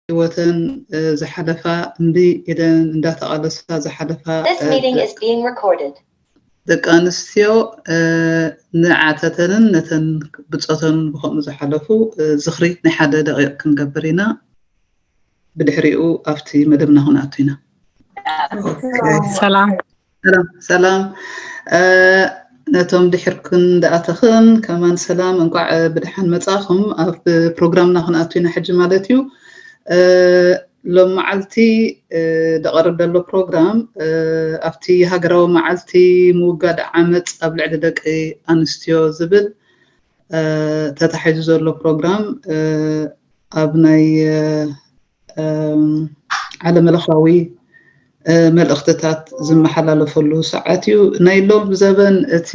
ህይወተን ዝሓለፋ፣ እንቢ ኢለን እንዳተቓለሳ ዝሓለፋ This meeting is being recorded. ደቂ ኣንስትዮ ንዓተተንን ነተን ብፆተንን ብከምኡ ዝሓለፉ ዝኽሪ ናይ ሓደ ደቂቕ ክንገብር ኢና። ብድሕሪኡ ኣብቲ መደብና ክንኣቱ ኢና። ሰላም ሰላም ሰላም። ነቶም ድሕርክን ደኣተኽን ከማን ሰላም፣ እንኳዕ ብድሓን መጻኹም። ኣብ ፕሮግራምና ክንኣቱ ኢና ሕጂ ማለት እዩ። ሎም መዓልቲ ደቐርብ ዘሎ ፕሮግራም ኣብቲ ሃገራዊ መዓልቲ ምውጋድ ዓመፅ ኣብ ልዕሊ ደቂ ኣንስትዮ ዝብል ተታሒዙ ዘሎ ፕሮግራም ኣብ ናይ ዓለመለኻዊ መልእኽትታት ዝመሓላለፈሉ ሰዓት እዩ። ናይ ሎም ዘበን እቲ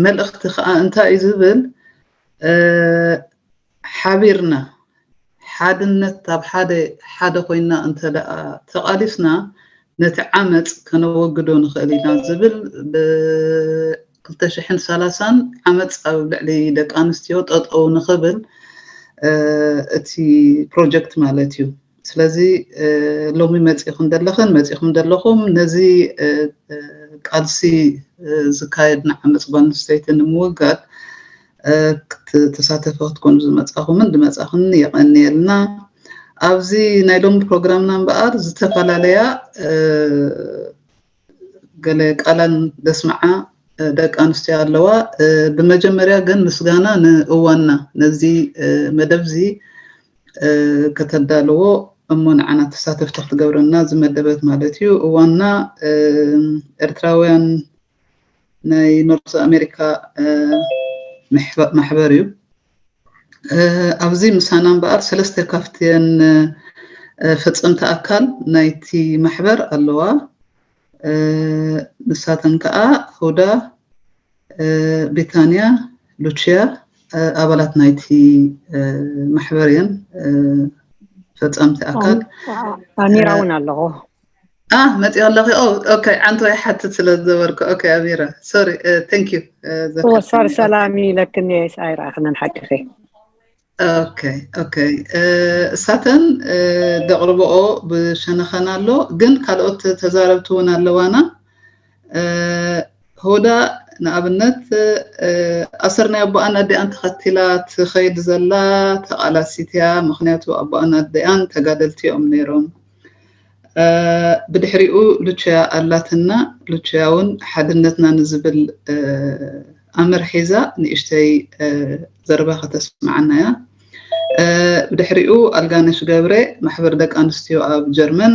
መልእኽቲ ከዓ እንታይ እዩ ዝብል፣ ሓቢርና ሓድነት ኣብ ሓደ ሓደ ኮይና እንተ ደኣ ተቓሊስና ነቲ ዓመፅ ከነወግዶ ንኽእል ኢና ዝብል ብ ክልተ ሽሕን ሰላሳን ዓመፅ ኣብ ልዕሊ ደቂ ኣንስትዮ ጠጠው ንኽብል እቲ ፕሮጀክት ማለት እዩ። ስለዚ ሎሚ መፂኹም ዘለኽን መፂኹም ዘለኹም ነዚ ቃልሲ ዝካየድ ንዓመፅ ጓል ኣንስተይቲ ንምውጋድ ተሳተፈ ክትኮኑ ዝመፃኹምን ዝመፃኹን የቐንየልና። ኣብዚ ናይ ሎሚ ፕሮግራምና እምበኣር ዝተፈላለያ ገለ ቃላን ደስምዓ ደቂ ኣንስትዮ ኣለዋ። ብመጀመርያ ግን ምስጋና ንእዋንና ነዚ መደብ እዚ ከተዳልዎ እሞ ንዓና ተሳተፍቲ ክትገብረና ዝመደበት ማለት እዩ። እዋንና ኤርትራውያን ናይ ኖርዝ ኣሜሪካ ማሕበር እዩ። ኣብዚ ምሳና እምበኣር ሰለስተ ካብተን ፈፀምቲ ኣካል ናይቲ ማሕበር ኣለዋ። ንሳተን ከዓ ሁዳ፣ ቤታንያ፣ ሉቺያ ኣባላት ናይቲ ማሕበር እየን። ፈፀምቲ ኣካል ኣሚራ እውን ኣለኹ። መፂኦ ኣለኺ። ኦኬ፣ ዓንቶ ይሓትት ስለ ዝነበርኩ። ኦኬ ኣሚራ፣ ሶሪ፣ ቴንክ ዩ። ወሳር ሰላም ኢለክን የስ ኣይረኣኽንን ሓቅኺ። ኦኬ ኦኬ። እሳተን ደቕርበኦ ብሸነኸን ኣሎ፣ ግን ካልኦት ተዛረብቲ እውን ኣለዋና። ሆዳ ንኣብነት ኣሰር ናይ ኣቦኣን ኣዲኣን ተኸቲላ ትኸይድ ዘላ ተቓላሲት እያ። ምኽንያቱ ኣቦኣን ኣዲኣን ተጋደልቲ እዮም ነይሮም። ብድሕሪኡ ሉቺያ ኣላትና። ሉቺያ እውን ሓድነትና ንዝብል ኣምር ሒዛ ንእሽተይ ዘረባ ከተስምዓና እያ። ብድሕሪኡ ኣልጋነሽ ገብረ ማሕበር ደቂ ኣንስትዮ ኣብ ጀርመን፣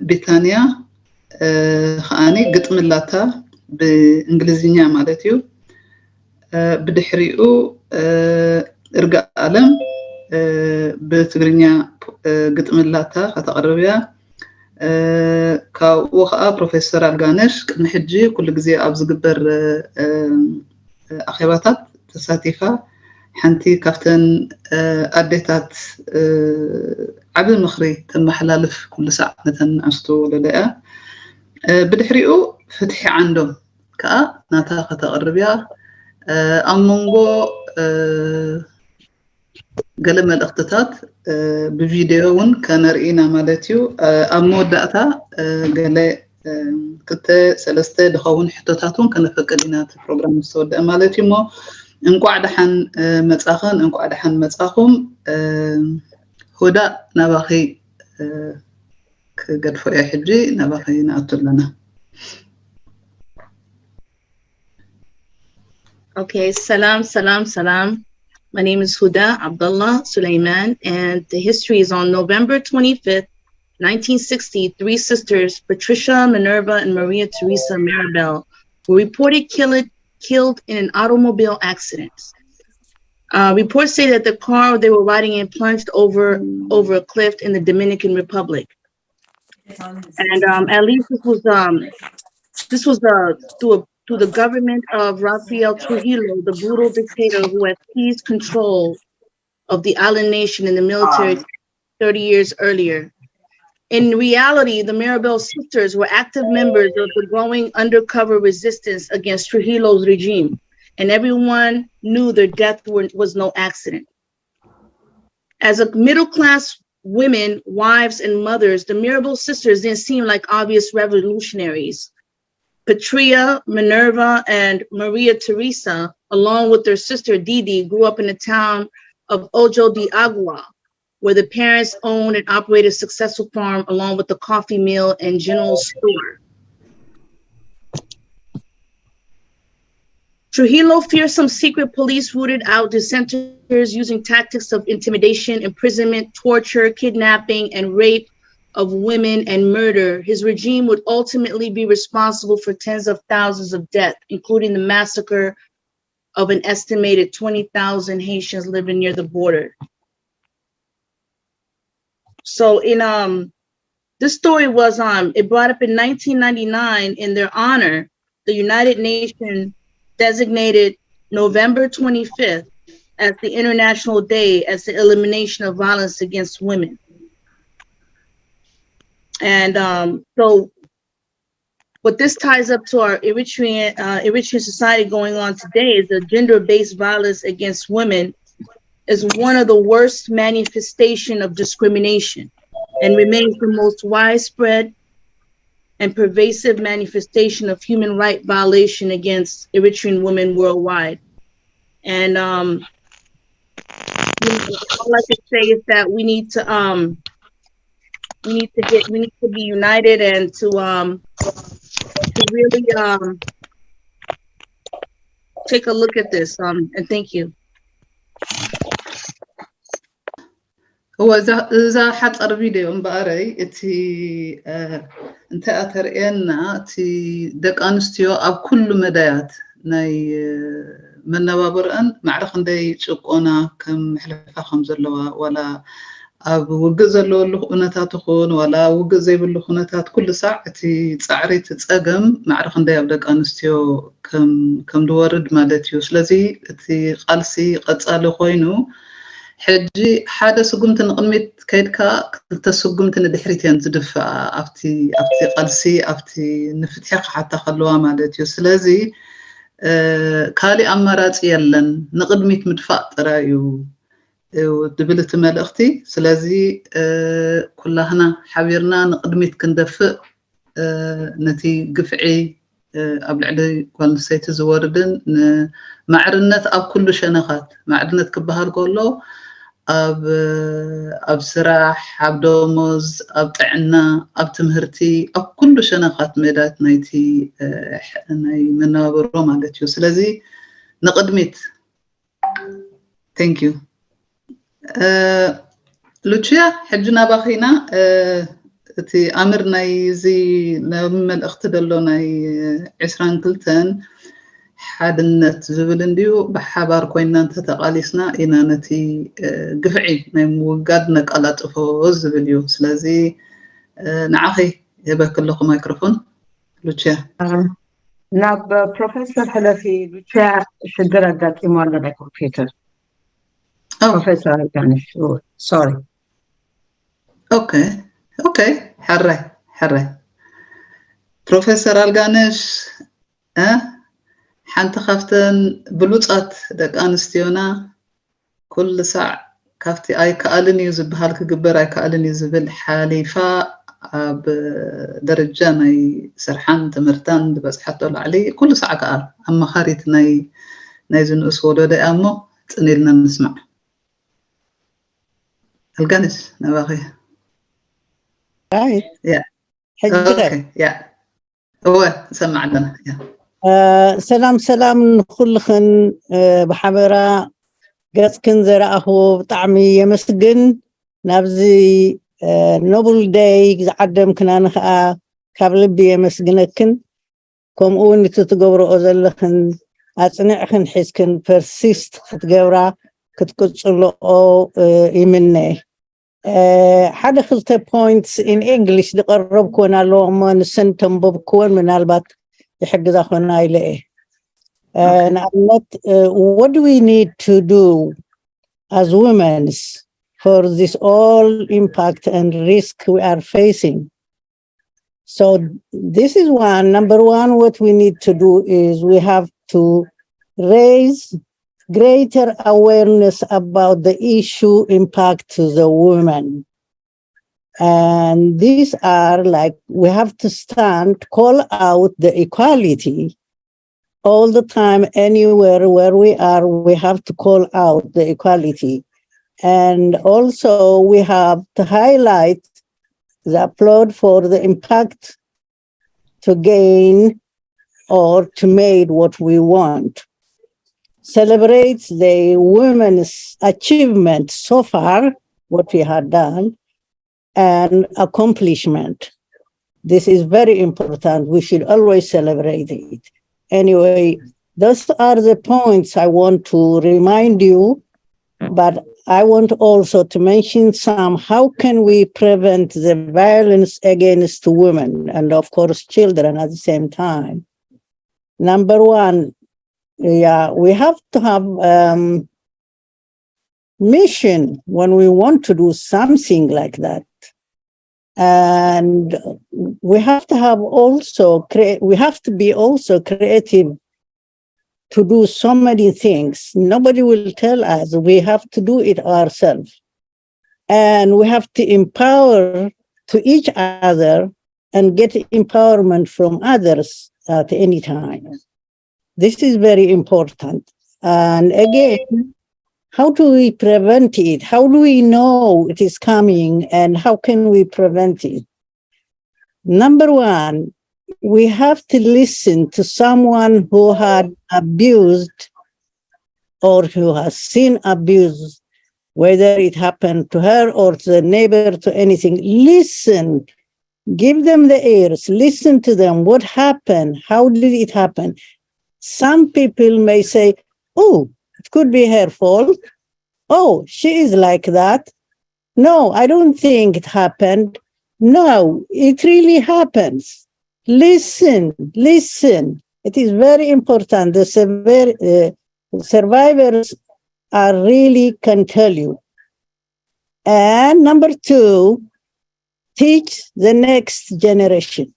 ቢታንያ ከዓኒ ግጥሚ ኣላታ ብእንግሊዝኛ ማለት እዩ። ብድሕሪኡ እርጋ ኣለም ብትግርኛ ግጥሚ ኣላታ ከተቕርብ እያ። ካብኡ ከዓ ፕሮፌሰር ኣልጋነሽ ቅድሚ ሕጂ ኩሉ ግዜ ኣብ ዝግበር ኣኼባታት ተሳቲፋ ሓንቲ ካብተን ኣዴታት ዓቢ ምኽሪ ተመሓላልፍ ኩሉ ሳዕ ነተን ንኣሽቱ ወለዶ እያ። ብድሕሪኡ ፍትሒ ዓንዶም ከዓ ናታ ከተቕርብ እያ። ኣብ መንጎ ገለ መልእኽትታት ብቪድዮ እውን ከነርኢ ኢና ማለት እዩ። ኣብ መወዳእታ ገለ ክልተ ሰለስተ ዝኸውን ሕቶታት እውን ከነፈቅድ ኢና፣ እቲ ፕሮግራም ምስ ተወደአ ማለት እዩ። እሞ እንቋዕ ደሓን መጻኽን እንቋዕ ደሓን መጻኹም። ሁዳ ናባኺ ክገድፎ እየ ሕጂ፣ ናባኺ ንኣቱ ኣለና። Okay, salam, salam, salam. My name is Huda Abdullah Suleiman, and the history is on November twenty-fifth, nineteen sixty, three sisters, Patricia, Minerva, and Maria Teresa Maribel, were reported killed, killed in an automobile accident. Uh, reports say that the car they were riding in plunged over over a cliff in the Dominican Republic. And um, at least this was um, this was uh, through a, through the government of Rafael Trujillo, the brutal dictator who had seized control of the island nation in the military thirty years earlier. In reality, the Maribel sisters were active members of the growing undercover resistance against Trujillo's regime, and everyone knew their death were, was no accident. As a middle class women, wives, and mothers, the Mirabal sisters didn't seem like obvious revolutionaries. Petrea, Minerva, and Maria Theresa, along with their sister Didi, grew up in the town of Ojo de Agua, where the parents owned and operated a successful farm along with a coffee mill and general store. Trujillo feared some secret police rooted out dissenters using tactics of intimidation, imprisonment, torture, kidnapping, and rape of women, and murder. His regime would ultimately be responsible for tens of thousands of deaths, including the massacre of an estimated twenty thousand Haitians living near the border. So in um this story was um it brought up in nineteen ninety-nine in their honor, the United Nations designated November twenty-fifth as the International Day as the elimination of violence against women. And um so what this ties up to our Eritrean uh, Eritrean society going on today is the gender-based violence against women is one of the worst manifestation of discrimination and remains the most widespread and pervasive manifestation of human right violation against Eritrean women worldwide. And um, you know, all I can say is that we need to um, we need to get we need to be united and to um, to really um, take a look at this. Um, and thank you. እወ እዛ ሓፀር ቪድዮ እምበኣረይ እቲ እንታይ እያ ተርእየና፣ እቲ ደቂ ኣንስትዮ ኣብ ኩሉ መዳያት ናይ መነባብርአን ማዕረ ክንደይ ጭቆና ከም ሕልፋ ከም ዘለዋ፣ ዋላ ኣብ ውግእ ዘለወሉ ኩነታት ይኹን ዋላ ውግእ ዘይብሉ ኩነታት ኩሉ ሳዕ እቲ ፃዕሪ እቲ ፀገም ማዕረ ክንደይ ኣብ ደቂ ኣንስትዮ ከም ዝወርድ ማለት እዩ። ስለዚ እቲ ቃልሲ ቀፃሊ ኮይኑ ሕጂ ሓደ ስጉምቲ ንቕድሚት ከይድካ ክልተ ስጉምቲ ንድሕሪት እየን ዝድፍኣ ኣብቲ ኣብቲ ቃልሲ ኣብቲ ንፍትሒ ክሓታ ከለዋ ማለት እዩ። ስለዚ ካሊእ ኣማራፂ የለን፣ ንቕድሚት ምድፋእ ጥራይ እዩ ዝብል እቲ መልእኽቲ። ስለዚ ኩላህና ሓቢርና ንቕድሚት ክንደፍእ ነቲ ግፍዒ ኣብ ልዕሊ ጓል ኣንስተይቲ ዝወርድን ንማዕርነት ኣብ ኩሉ ሸነኻት ማዕርነት ክበሃል ከሎ ኣብ ኣብ ስራሕ፣ ኣብ ደሞዝ፣ ኣብ ጥዕና፣ ኣብ ትምህርቲ፣ ኣብ ኩሉ ሸነኻት ሜዳት ናይቲ ናይ መነባብሮ ማለት እዩ። ስለዚ ንቕድሚት። Thank you። ሉቺያ፣ ሕጂ ናባኺ ኢና። እቲ ኣምር ናይ እዚ ናይ መልእኽቲ ዘሎ ናይ ዕስራን ክልተን ሓድነት ዝብል እንድዩ። ብሓባር ኮይንና እንተተቓሊስና ኢና ነቲ ግፍዒ ናይ ምውጋድ ነቀላጥፎ ዝብል እዩ። ስለዚ ንዓኺ ይህበኪ ኣለኹ ማይክሮፎን ሉቺያ። ናብ ፕሮፌሰር ሕለፊ። ሉቺያ ሽግር ኣጋጢሞ ኣሎ ናይ ኮምፒውተር። ፕሮፌሰር ኣልጋነሽ፣ ሶሪ። ኦኬ ኦኬ፣ ሕራይ ሕራይ። ፕሮፌሰር ኣልጋነሽ ሓንቲ ካብተን ብሉፃት ደቂ ኣንስትዮና፣ ኩሉ ሳዕ ካብቲ ኣይከኣልን እዩ ዝበሃል ክግበር ኣይከኣልን እዩ ዝብል ሓሊፋ ኣብ ደረጃ ናይ ስርሓን ትምህርታን ዝበፅሓቶ ላዕሊ ኩሉ ሳዕ ከዓ ኣማኻሪት ናይ ናይዚ ንኡስ ወለዶ እያ እሞ ፅን ኢልና ንስማዕ። ኣልጋነሽ ናባኺ። ሕጂ እወ ንሰምዕ ኣለና። ሰላም ሰላም ንኩልኽን ብሓበራ ገፅክን ዘረኣኽዎ ብጣዕሚ የመስግን። ናብዚ ኖብል ደይ ዝዓደምክናኒ ከዓ ካብ ልቢ የመስግነክን። ከምኡ እውን እቲ ትገብረኦ ዘለኽን ኣፅኒዕኽን ሒዝክን ፐርሲስት ክትገብራ ክትቅፅልኦ ይምነ። ሓደ ክልተ ፖይንትስ ኢን ኢንግሊሽ ዝቀረብክወን ኣለዎ እሞ ንሰን ተንበብክወን ምናልባት ይሕግዛ ኮና ኢለ እየ። ንኣብነት what do we need to do as women's for this all impact and risk we are facing? So this is one. Number one, what we need to do is we have to raise greater awareness about the issue impact to the women. And these are like, we have to stand, call out the equality all the time, anywhere where we are, we have to call out the equality. And also, we have to highlight the applaud for the impact to gain or to made what we want. Celebrate the women's achievement so far, what we had done, and accomplishment. This is very important. We should always celebrate it. Anyway, those are the points I want to remind you, but I want also to mention some. How can we prevent the violence against women and, of course, children at the same time? Number one, yeah, we have to have um, mission when we want to do something like that. And we have to have also crea- we have to be also creative to do so many things. Nobody will tell us. We have to do it ourselves. And we have to empower to each other and get empowerment from others at any time. This is very important. And again, how do we prevent it? How do we know it is coming, and how can we prevent it? Number one, we have to listen to someone who had abused or who has seen abuse, whether it happened to her or to the neighbor, to anything. Listen, give them the ears, listen to them. What happened? How did it happen? Some people may say, "Oh, it could be her fault. Oh, she is like that. No, I don't think it happened." No, it really happens. Listen, listen. It is very important. The sever- uh, survivors are really can tell you. And number two, teach the next generation.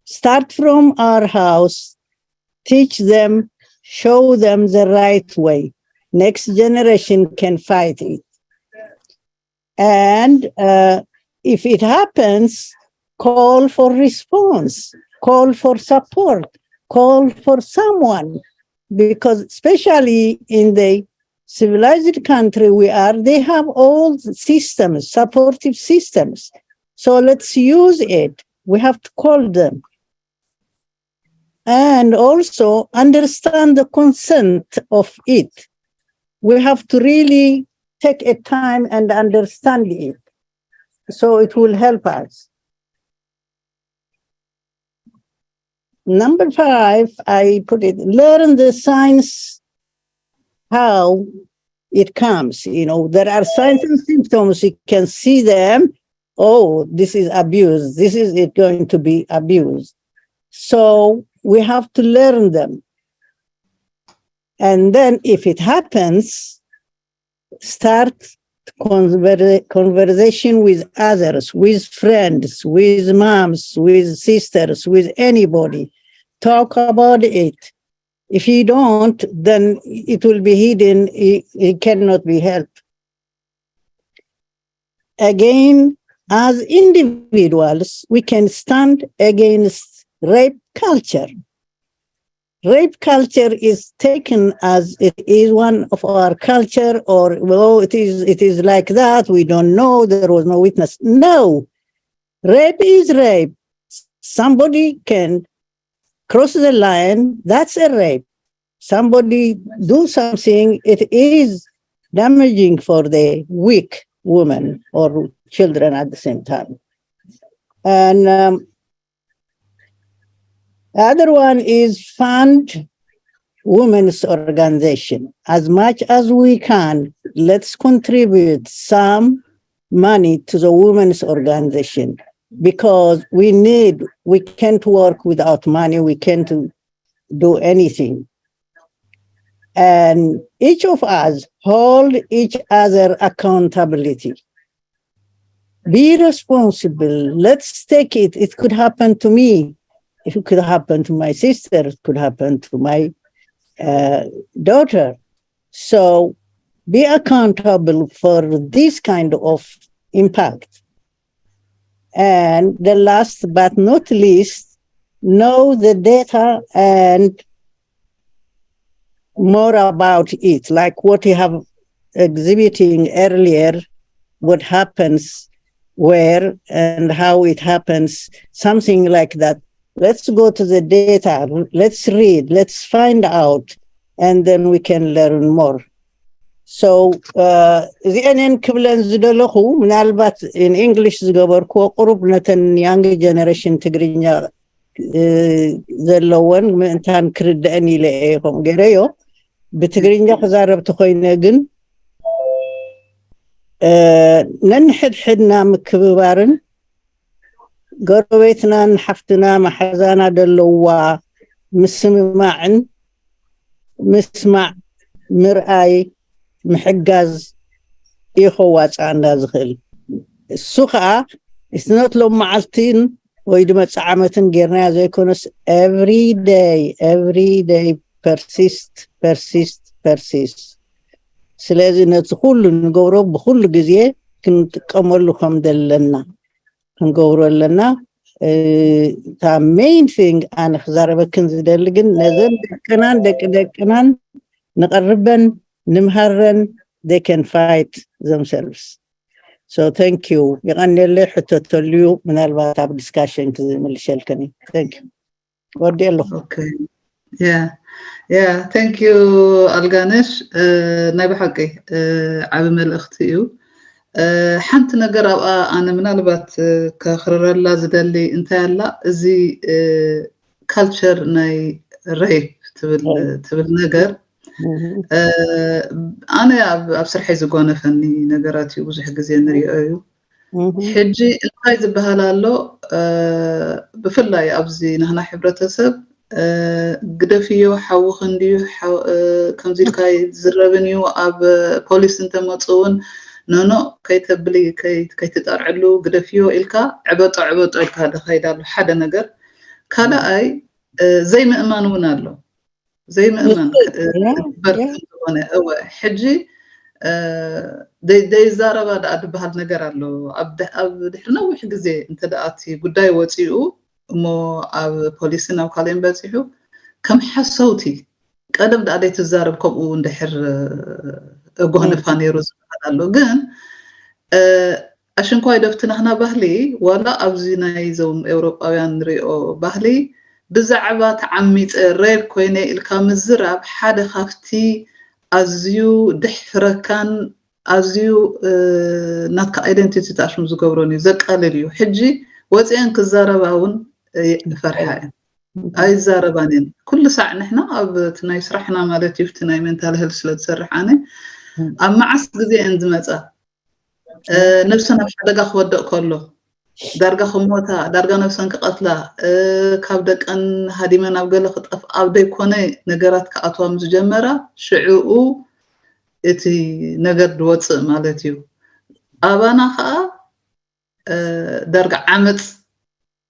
Start from our house, teach them, show them the right way. Next generation can fight it. And uh, if it happens, call for response, call for support, call for someone, because especially in the civilized country we are, they have all systems, supportive systems. So let's use it. We have to call them. And also understand the consent of it. We have to really take a time and understand it. So it will help us. Number five, I put it, learn the signs, how it comes. You know, there are signs and symptoms. You can see them. Oh, this is abuse. This is it going to be abuse. So we have to learn them. And then if it happens, start conver- conversation with others, with friends, with moms, with sisters, with anybody. Talk about it. If you don't, then it will be hidden. It, it cannot be helped. Again, as individuals, we can stand against rape culture. Rape culture is taken as it is one of our culture, or, "Oh, it is, it is like that. We don't know. There was no witness." No, rape is rape. Somebody can cross the line. That's a rape. Somebody do something. It is damaging for the weak woman or children at the same time. And um, the other one is fund women's organization. As much as we can, let's contribute some money to the women's organization, because we need, we can't work without money. We can't do anything. And each of us hold each other accountability. Be responsible. Let's take it. It could happen to me. It could happen to my sister. It could happen to my uh, daughter. So be accountable for this kind of impact. And the last but not least, know the data and more about it, like what you have exhibiting earlier, what happens where and how it happens, something like that. Let's go to the data, let's read, let's find out, and then we can learn more. So uh, እዚአንን ክብለን ዝደለኹ ምናልባት in English ዝገበርክዎ ቁሩብ ነተን young generation ትግርኛ ዘለወን ምእንታን ክርደአን ኢለ እየ ከምኡ ገይረዮ። ብትግርኛ ክዛረብ ተኮይነ ግን ነንሕድሕድና ምክብባርን ጎረቤትናን ሓፍትና መሓዛና ዘለዋ ምስምማዕን ምስማዕ ምርኣይ ምሕጋዝ እዩ ከዋፅኣና ዝኽእል። እሱ ከዓ it's not ሎም መዓልትን ወይ ድመፅእ ዓመትን ጌርናዮ ዘይኮነስ every day every day persist persist persist። ስለዚ ነቲ ኩሉ ንገብሮ ብኩሉ ግዜ ክንጥቀመሉ ከም ዘለና ክንገብሮ ኣለና። እታ main thing ኣነ ክዛረበክን ዝደሊ ግን ነዘን ደቅናን ደቂ ደቅናን ንቐርበን ንምሃረን they can fight themselves። So thank you። ይቐንየለይ። ሕቶ ተልዩ ምናልባት ኣብ discussion ክምልሸልክን እዩ። Thank you። ወዲ ኣለኹ። Yeah, thank you ኣልጋነሽ። ናይ ብሓቂ ዓቢ መልእኽቲ እዩ። ሓንቲ ነገር ኣብኣ ኣነ ምናልባት ከኽርረላ ዝደሊ እንታይ ኣላ፣ እዚ culture ናይ rape ትብል ነገር ኣነ ኣብ ስርሐይ ዝጓነፈኒ ነገራት እዩ። ብዙሕ ግዜ ንሪኦ እዩ። ሕጂ እንታይ ዝበሃል ኣሎ፣ ብፍላይ ኣብዚ ናህና ሕብረተሰብ ግደፍዮ፣ ሓውኺ እንድዩ፣ ከምዚ ኢልካ ዝረብን እዩ፣ ኣብ ፖሊስ እንተመፁ እውን ኖኖ ከይተብሊ ከይትጠርዕሉ ግደፍዮ ኢልካ ዕበጦ ዕበጦ ኢልካ ደኸይድ ኣሎ ሓደ ነገር። ካልኣይ ዘይምእማን እውን ኣሎ። ዘይምእማን በር ዝኾነ እወ ሕጂ ዘይዛረባ ደኣ ዝበሃል ነገር ኣሎ። ኣብ ድሕሪ ነዊሕ ግዜ እንተ ደኣ እቲ ጉዳይ ወፂኡ እሞ ኣብ ፖሊስን ኣብ ካልኦን በፂሑ ከም ሓሰውቲ ቀደም ደኣ ዘይትዛረብ ከምኡ እንድሕር እጓንፋ ነይሩ ዝበሃል ኣሎ። ግን ኣሽንኳይ ደፍትናህና ባህሊ ዋላ ኣብዚ ናይዞም ኤውሮጳውያን ንሪኦ ባህሊ ብዛዕባ ተዓሚፀ rape ኮይነ ኢልካ ምዝራብ ሓደ ካብቲ ኣዝዩ ድሕፍረካን ኣዝዩ ናትካ identity ተኣሽሙ ዝገብሮን እዩ፣ ዘቃልል እዩ። ሕጂ ወፂአን ክዛረባ እውን ይፈርሓ እየን፣ ኣይዛረባን እየን። ኩሉ ሳዕ ንሕና ኣብ እቲ ናይ ስራሕና ማለት እዩ፣ እቲ ናይ mental health ስለ ዝሰርሕ ኣነ ኣብ መዓስ ግዜ እየን ዝመፃ ነብሰን ኣብ ሓደጋ ክወደቕ ከሎ ዳርጋ ክሞታ ዳርጋ ነብሰን ክቐትላ ካብ ደቀን ሃዲመን ኣብ ገለ ክጠፍኣ ኣብ ዘይኮነ ነገራት ክኣትዋ ምስ ጀመራ ሽዕኡ እቲ ነገር ዝወፅእ ማለት እዩ። ኣባና ከዓ ዳርጋ ዓመፅ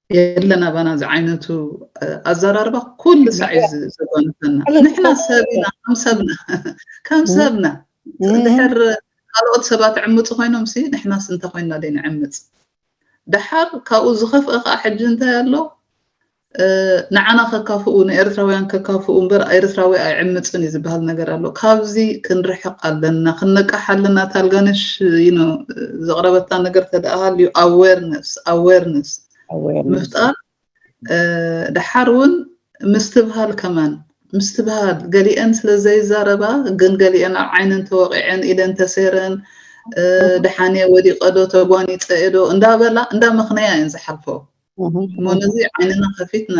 የለን ኣባና ዝዓይነቱ ኣዘራርባ ኩሉ ሳዕ እዩ ዘጓንፈና። ንሕና ሰብ ኢና ከም ሰብና ከም ሰብና ድሕር ካልኦት ሰባት ዕምፁ ኮይኖም ሲ ንሕናስ እንተ ኮይና ደይ ንዕምፅ። ደሓር ካብኡ ዝኸፍአ ከዓ ሕጂ እንታይ ኣሎ ንዓና ከካፍኡ ንኤርትራውያን ከካፍኡ እምበር ኤርትራዊ ኣይዕምፅን እዩ ዝበሃል ነገር ኣሎ። ካብዚ ክንርሕቕ ኣለና፣ ክንነቃሕ ኣለና። ታልጋነሽ you know ዘቕረበታ ነገር ተደኣ ሃልዩ awareness awareness ምፍጣር ደሓር እውን ምስትብሃል ከማን ምስትብሃል ገሊአን ስለ ዘይዛረባ ግን ገሊአን ኣብ ዓይነን ተወቂዐን ኢደን ተሰይረን ደሓን እየ ወዲቀ ዶ ተጓኒፀ እየ ዶ እንዳበላ እንዳመኽነያ እየን ዝሓልፈኦ። እሞ ነዚ ዓይንና ከፊትና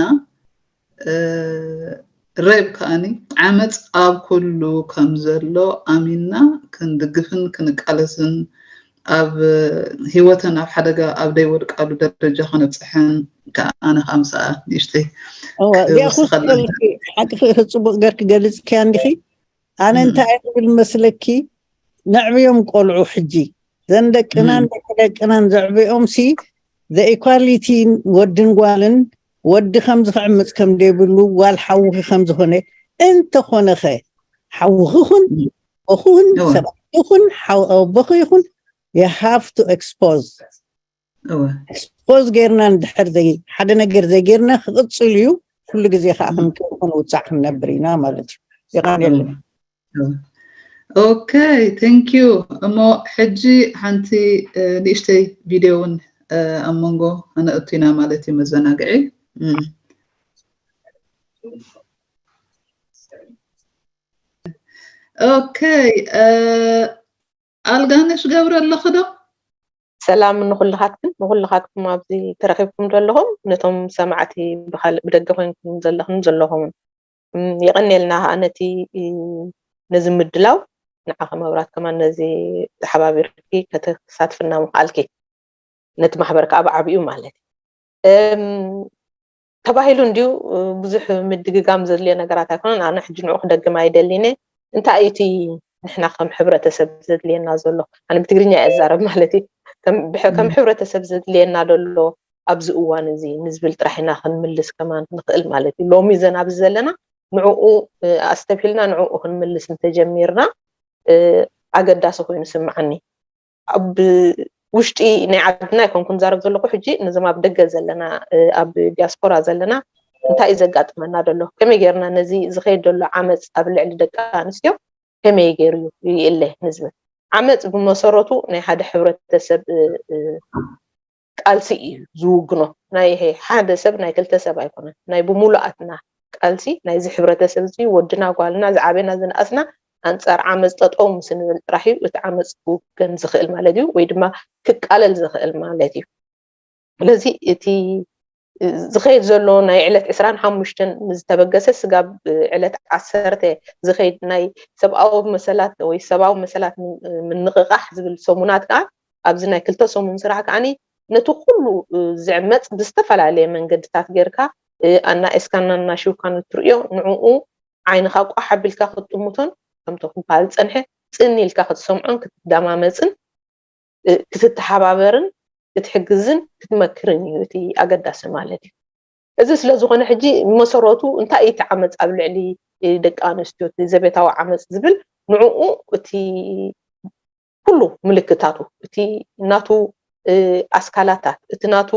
rape ከኣኒ ዓመፅ ኣብ ኩሉ ከም ዘሎ ኣሚንና ክንድግፍን ክንቃለስን ኣብ ህይወተን ኣብ ሓደጋ ኣብ ዘይወድቃሉ ደረጃ ከነብፅሐን ከዓ ኣነ ከዓ ምስኣ ንእሽተይ እዚኣ ክውስኸልኪ ሓቂ ፍቅሪ ፅቡቅ ገርኪ ገሊፅክያ እንዲኺ። ኣነ እንታይ ክብል መስለኪ ነዕብዮም ቆልዑ ሕጂ ዘን ደቅናን ደቂ ደቅናን ዘዕብዮም ሲ the equality ወድን ጓልን ወዲ ከምዚ ክዕምፅ ከም ዘይብሉ ጓል ሓውኺ ከም ዝኾነ እንተኾነኸ ሓውኺ ኹን ኣቦኺ ኹን ሰብኣይኺ ኹን ኣቦኺ ይኹን you have to expose እወ ኤክስፖዝ ጌርና እንድሕር ዘይ ሓደ ነገር ዘይጌርና ክቕፅል እዩ። ኩሉ ግዜ ከዓ ክንክን ክንውፃዕ ክንነብር ኢና ማለት እዩ። የቐንየልና። ኦኬ፣ thank you። እሞ ሕጂ ሓንቲ ንእሽተይ ቪድዮ እውን ኣብ መንጎ ከነእቱ ኢና ማለት እዩ። መዘናግዒ ኦኬ። ኣልጋነሽ ገብረ ኣለኺ ዶ? ሰላም ንኹልኻትክን ንኹልኻትኩም ኣብዚ ተረኺብኩም ዘለኹም ነቶም ሰማዕቲ ብደገ ኮይንኩም ዘለኽን ዘለኹምን የቐንየልና ከዓ ነቲ ነዚ ምድላው ንዓኺ መብራት ከማን ነዚ ተሓባቢርኪ ከተሳትፍና ምኽኣልኪ ነቲ ማሕበር ከዓ ብዓብኡ ማለት እዩ ተባሂሉ እንድዩ ብዙሕ ምድግጋም ዘድልዮ ነገራት ኣይኮነን። ኣነ ሕጂ ንዑ ክደግም ኣይደሊነ እንታይ እዩ እቲ ንሕና ከም ሕብረተሰብ ዘድልየና ዘሎ ኣነ ብትግርኛ እየ ዛረብ ማለት እዩ ከም ሕብረተሰብ ዘድልየና ደሎ ኣብዚ እዋን እዚ ንዝብል ጥራሕ ኢና ክንምልስ ከማን ንኽእል ማለት እዩ ሎሚ ዘን ኣብዚ ዘለና ንዕኡ ኣስተብሂልና ንዕኡ ክንምልስ እንተጀሚርና ኣገዳሲ ኮይኑ ስምዓኒ ኣብ ውሽጢ ናይ ዓድና ይኮንኩ ንዛረብ ዘለኩ ሕጂ ነዞም ኣብ ደገ ዘለና ኣብ ዲያስፖራ ዘለና እንታይ እዩ ዘጋጥመና ደሎ ከመይ ጌርና ነዚ ዝኸይድ ደሎ ዓመፅ ኣብ ልዕሊ ደቂ ኣንስትዮ ከመይ ገይሩ ይእለ ንዝብል ዓመፅ ብመሰረቱ ናይ ሓደ ሕብረተሰብ ቃልሲ እዩ ዝውግኖ ናይ ሓደ ሰብ ናይ ክልተ ሰብ ኣይኮነን ናይ ብሙሉኣትና ቃልሲ ናይዚ ሕብረተሰብ እዚ ወድና ጓልና ዝዓበና ዝነኣስና ኣንፃር ዓመፅ ጠጠው ምስ ንብል ጥራሕ እዩ እቲ ዓመፅ ክውገን ዝኽእል ማለት እዩ ወይ ድማ ክቃለል ዝኽእል ማለት እዩ ስለዚ እቲ ዝኸይድ ዘሎ ናይ ዕለት ዕስራን ሓሙሽተን ዝተበገሰ ስጋብ ዕለት ዓሰርተ ዝኸይድ ናይ ሰብኣዊ መሰላት ወይ ሰብኣዊ መሰላት ምንቕቓሕ ዝብል ሰሙናት ከዓ ኣብዚ ናይ ክልተ ሰሙን ስራሕ ከዓኒ ነቲ ኩሉ ዝዕመፅ ብዝተፈላለየ መንገድታት ጌርካ ኣናእስካን ኣናሽውካን እትርእዮ ንዕኡ ዓይንኻ ቋሕ ኣቢልካ ክትጥምቶን ከምቲ ክበሃል ዝፀንሐ ፅን ኢልካ ክትሰምዖን ክትደማመፅን ክትተሓባበርን ክትሕግዝን ክትመክርን እዩ እቲ ኣገዳሲ ማለት እዩ እዚ ስለ ዝኾነ ሕጂ መሰረቱ እንታይ እዩ እቲ ዓመፅ ኣብ ልዕሊ ደቂ ኣንስትዮ እቲ ዘቤታዊ ዓመፅ ዝብል ንዕኡ እቲ ኩሉ ምልክታቱ እቲ ናቱ ኣስካላታት እቲ ናቱ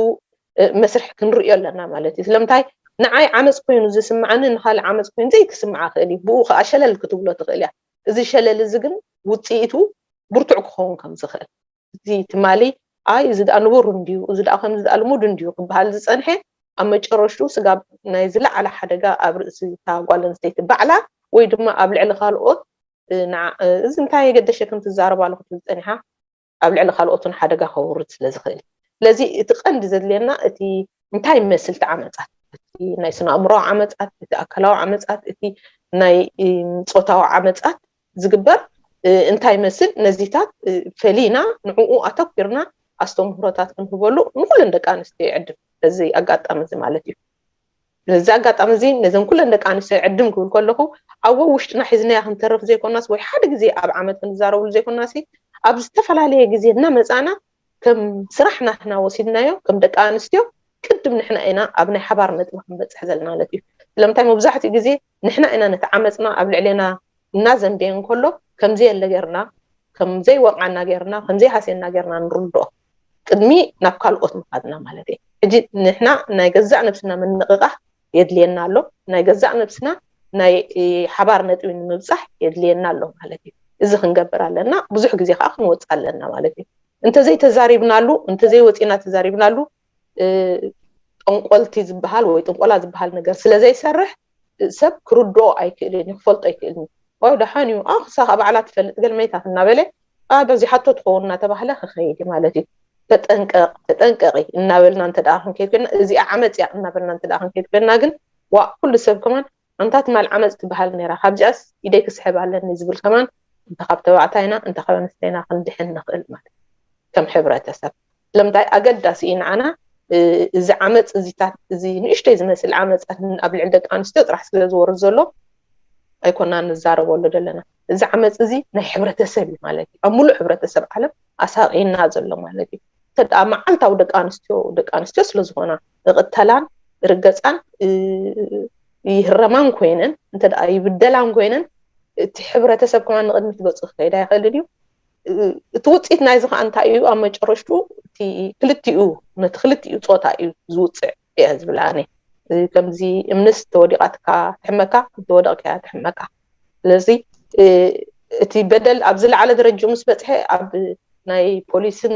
መስርሕ ክንርእዮ ኣለና ማለት እዩ ስለምንታይ ንዓይ ዓመፅ ኮይኑ ዝስምዓኒ ንካልእ ዓመፅ ኮይኑ ዘይክስምዓ ክእል እዩ ብኡ ከዓ ሸለል ክትብሎ ትኽእል እያ እዚ ሸለል እዚ ግን ውፅኢቱ ብርቱዕ ክኸውን ከም ዝኽእል እዚ ትማሊ ኣይ እዚ ደኣ ንቡር እንድዩ እዚ ደኣ ከምዚ ደኣ ልሙድ እንድዩ ክበሃል ዝፀንሐ ኣብ መጨረሽቱ ስጋብ ናይ ዝለዓለ ሓደጋ ኣብ ርእሲ እታ ጓል ኣንስተይቲ ባዕላ ወይ ድማ ኣብ ልዕሊ ካልኦት እዚ እንታይ የገደሸ ከም ትዛረብ ኣለኹ ትብል ፀኒሓ ኣብ ልዕሊ ካልኦት እውን ሓደጋ ከውርድ ስለ ዝኽእል ስለዚ እቲ ቀንዲ ዘድልየና እቲ እንታይ ይመስል እቲ ዓመፃት እቲ ናይ ስነ ኣእምሮ ዓመፃት እቲ ኣካላዊ ዓመፃት እቲ ናይ ፆታዊ ዓመፃት ዝግበር እንታይ ይመስል ነዚታት ፈሊና ንዕኡ ኣተኪርና ኣስተምህሮታት ክንህበሉ ንኩለን ደቂ ኣንስትዮ ይዕድም እዚ ኣጋጣሚ እዚ ማለት እዩ ነዚ ኣጋጣሚ እዚ ነዘን ኩለን ደቂ ኣንስትዮ ዕድም ክብል ከለኹ ኣብ ውሽጥና ሒዝናያ ክንተርፍ ዘይኮናስ ወይ ሓደ ግዜ ኣብ ዓመት ክንዛረብሉ ዘይኮናሲ ኣብ ዝተፈላለየ ግዜ እናመፃና ከም ስራሕ ናትና ወሲድናዮ ከም ደቂ ኣንስትዮ ቅድም ንሕና ኢና ኣብ ናይ ሓባር ነጥቢ ክንበፅሕ ዘለና ማለት እዩ ስለምንታይ መብዛሕትኡ ግዜ ንሕና ኢና ነቲ ዓመፅና ኣብ ልዕሌና እናዘንበየ እንከሎ ከምዘየለ ጌርና ከምዘይወቕዓና ጌርና ከምዘይሃስየና ጌርና ንርድኦ ቅድሚ ናብ ካልኦት ምኻድና ማለት እዩ ሕጂ ንሕና ናይ ገዛእ ነብስና ምንቕቓሕ የድልየና ኣሎ ናይ ገዛእ ነብስና ናይ ሓባር ነጥቢ ንምብፃሕ የድልየና ኣሎ ማለት እዩ እዚ ክንገብር ኣለና ብዙሕ ግዜ ከዓ ክንወፅእ ኣለና ማለት እዩ እንተዘይተዛሪብናሉ እንተዘይወፂና ተዛሪብናሉ ጠንቆልቲ ዝበሃል ወይ ጥንቆላ ዝበሃል ነገር ስለዘይሰርሕ ሰብ ክርድኦ ኣይክእልን እዩ ክፈልጦ ኣይክእልን እዩ ዋው ደሓን እዩ ኣኽሳ ካብ ባዕላ ትፈልጥ ገልመይታት እናበለ በዚ ሓቶ ትኸውን እናተባህለ ክኸይድ እዩ ማለት እዩ ተጠንቀቕ ተጠንቀቂ እናበልና እንተ ደኣ ክንከይድ ኮይና እዚኣ ዓመፅ እያ እናበልና እንተ ደኣ ክንከይድ ኮይና ግን ዋ ኩሉ ሰብ ከማን ኣንታ ትማል ዓመፅ ትበሃል ነይራ ካብዚኣስ ኢደይ ክስሕብ ኣለኒ ዝብል ከማን እንተ ካብ ተባዕታይና እንተ ካብ ኣንስተይና ክንድሕን ንኽእል ማለት ከም ሕብረተሰብ ስለምንታይ ኣገዳሲ እዩ ንዓና እዚ ዓመፅ እዚታት እዚ ንእሽተይ ዝመስል ዓመፃት ኣብ ልዕሊ ደቂ ኣንስትዮ ጥራሕ ስለ ዝወርድ ዘሎ ኣይኮና ንዛረበሉ ዘለና እዚ ዓመፅ እዚ ናይ ሕብረተሰብ እዩ ማለት እዩ ኣብ ሙሉእ ሕብረተሰብ ዓለም ኣሳቂና ዘሎ ማለት እዩ ተደኣ መዓልታዊ ደቂ ኣንስትዮ ደቂ ኣንስትዮ ስለ ዝኾና እቕተላን ርገፃን ይህረማን ኮይነን እንተ ደኣ ይብደላን ኮይነን እቲ ሕብረተሰብ ከማን ንቕድሚት ገፁ ክኸይድ ኣይኽእልን እዩ እቲ ውፅኢት ናይዚ ከዓ እንታይ እዩ? ኣብ መጨረሽቱ እቲ ክልቲኡ፣ ነቲ ክልቲኡ ፆታ እዩ ዝውፅዕ እየ ዝብል ኣነ። ከምዚ እምንስ ተወዲቓትካ ትሕመካ፣ ተወደቕካ ትሕመካ። ስለዚ እቲ በደል ኣብ ዝለዓለ ደረጃ ምስ በፅሐ፣ ኣብ ናይ ፖሊስን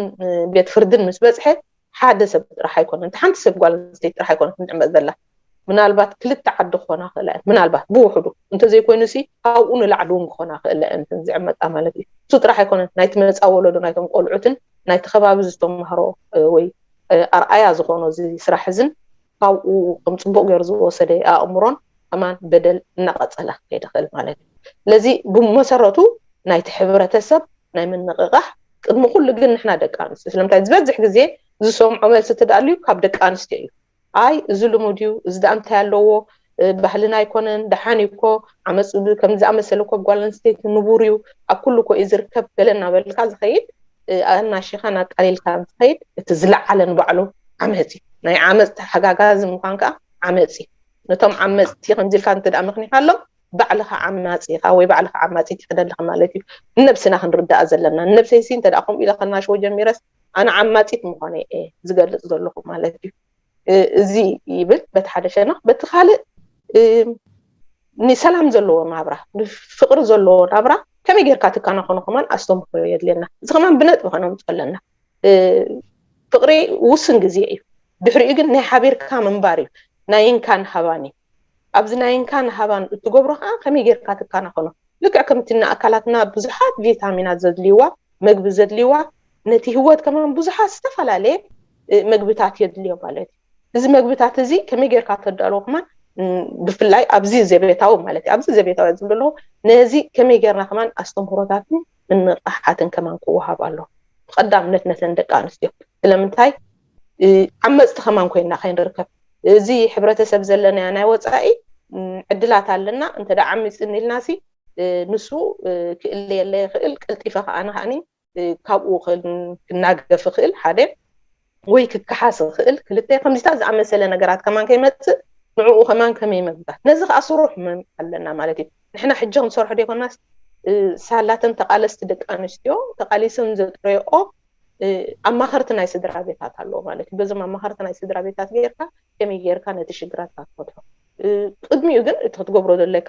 ቤት ፍርድን ምስ በፅሐ፣ ሓደ ሰብ ጥራሕ ኣይኮነን፣ ሓንቲ ሰብ ጓል ኣንስተይቲ ጥራሕ ኣይኮነትን ትዕመፅ ዘላ። ምናልባት ክልተ ዓዲ ክኾና ክእላ እየን፣ ምናልባት ብውሕዱ። እንተዘይኮይኑ ሲ ካብኡ ንላዕሊ እውን ክኾና ክእላ እየን እተን ዝዕመፃ ማለት እዩ። እሱ ጥራሕ ኣይኮነን፣ ናይቲ መፃ ወለዶ፣ ናይቶም ቆልዑትን ናይቲ ከባቢ ዝተማህሮ ወይ ኣርኣያ ዝኾኖ እዚ ስራሕ እዝን ካብኡ ከም ፅቡቅ ገይሩ ዝወሰደ ኣእምሮን ከማን በደል እናቐፀለ ክኸይድ ይኽእል ማለት እዩ። ስለዚ ብመሰረቱ ናይቲ ሕብረተሰብ ናይ ምንቕቓሕ ቅድሚ ኩሉ ግን ንሕና ደቂ ኣንስትዮ፣ ስለምንታይ ዝበዝሕ ግዜ ዝሰምዖ መልሲ ትደልዩ ካብ ደቂ ኣንስትዮ እዩ። ኣይ እዚ ልሙድ እዩ፣ እዚ ደኣ እንታይ ኣለዎ፣ ባህልና ኣይኮነን፣ ደሓን እዩ እኮ፣ ዓመፅ ከም ዝኣመሰለ እኮ ጓል ኣንስተይቲ ንቡር እዩ፣ ኣብ ኩሉ እኮ እዩ ዝርከብ፣ ገለ እናበልካ ዝኸይድ፣ ኣናሺኻን ኣቃሊልካን ዝኸይድ እቲ ዝለዓለ ንባዕሉ ዓመፅ እዩ። ናይ ዓመፅ ተሓጋጋዚ ምዃን ከዓ ዓመፅ እዩ። ነቶም ዓመፅቲ ከምዚ ኢልካ እንተ ደኣ ምኽኒኻሎም፣ ባዕልኻ ዓማፂ ኢኻ ወይ ባዕልኻ ዓማፂት ኢኺ ደለኻ ማለት እዩ። ንነብስና ክንርዳኣ ዘለና። ንነብሰይሲ እንተ ደኣ ከምኡ ኢለ ከናሽዎ ጀሚረስ፣ ኣነ ዓማፂት ምዃነይ እየ ዝገልፅ ዘለኹ ማለት እዩ። እዚ ይብል በቲ ሓደ ሸነኽ። በቲ ካልእ ንሰላም ዘለዎ ናብራ፣ ንፍቕሪ ዘለዎ ናብራ ከመይ ጌርካ ትከናኸኖ ከማን ኣስተምህሮ የድልየና። እዚ ከማን ብነጥቢ ከነምፅኦ ኣለና። ፍቕሪ ውስን ግዜ እዩ። ድሕሪኡ ግን ናይ ሓቢርካ ምንባር እዩ። ናይ እንካን ሃባን እዩ። ኣብዚ ናይ እንካን ሃባን እትገብሮ ከዓ ከመይ ጌርካ ትከናኸኖ? ልክዕ ከምቲ ንኣካላትና ብዙሓት ቪታሚናት ዘድልይዋ፣ መግቢ ዘድልይዋ፣ ነቲ ህይወት ከማን ብዙሓት ዝተፈላለየ መግብታት የድልዮ ማለት እዩ። እዚ መግብታት እዚ ከመይ ጌርካ ተዳልዎ ከማን ብፍላይ ኣብዚ ዘቤታዊ ማለት እዩ። ኣብዚ ዘቤታዊ ዝብል ኣለኹ፣ ነዚ ከመይ ጌርና ከማን ኣስተምህሮታትን ምንቕሓትን ከማን ክወሃብ ኣሎ። ብቐዳምነት ነተን ደቂ ኣንስትዮ። ስለምንታይ ዓመፅቲ ከማን ኮይና ከይንርከብ። እዚ ሕብረተሰብ ዘለናዮ ናይ ወፃኢ ዕድላት ኣለና። እንተ ደኣ ዓሚፅኒ ኢልና ሲ ንሱ ክእለየለ ይኽእል፣ ቀልጢፈ ከኣ ንኸኣኒ ካብኡ ክናገፍ ይኽእል ሓደ፣ ወይ ክከሓስ ይኽእል ክልተ። ከምዚታት ዝኣመሰለ ነገራት ከማን ከይመፅእ ንዕኡ ከማን ከመይ መግባት፣ ነዚ ከኣ ስሩሕ ምን ኣለና ማለት እዩ። ንሕና ሕጂ ክንሰርሖ ደይኮናስ ሳላተን ተቓለስቲ ደቂ ኣንስትዮ ተቓሊሰን ዘጥረየኦ ኣማኸርቲ ናይ ስድራ ቤታት ኣለዎ ማለት እዩ። በዞም ኣማኸርቲ ናይ ስድራ ቤታት ጌርካ ከመይ ጌርካ ነቲ ሽግራት ክትፈትሖ። ቅድሚኡ ግን እቲ ክትገብሮ ዘለካ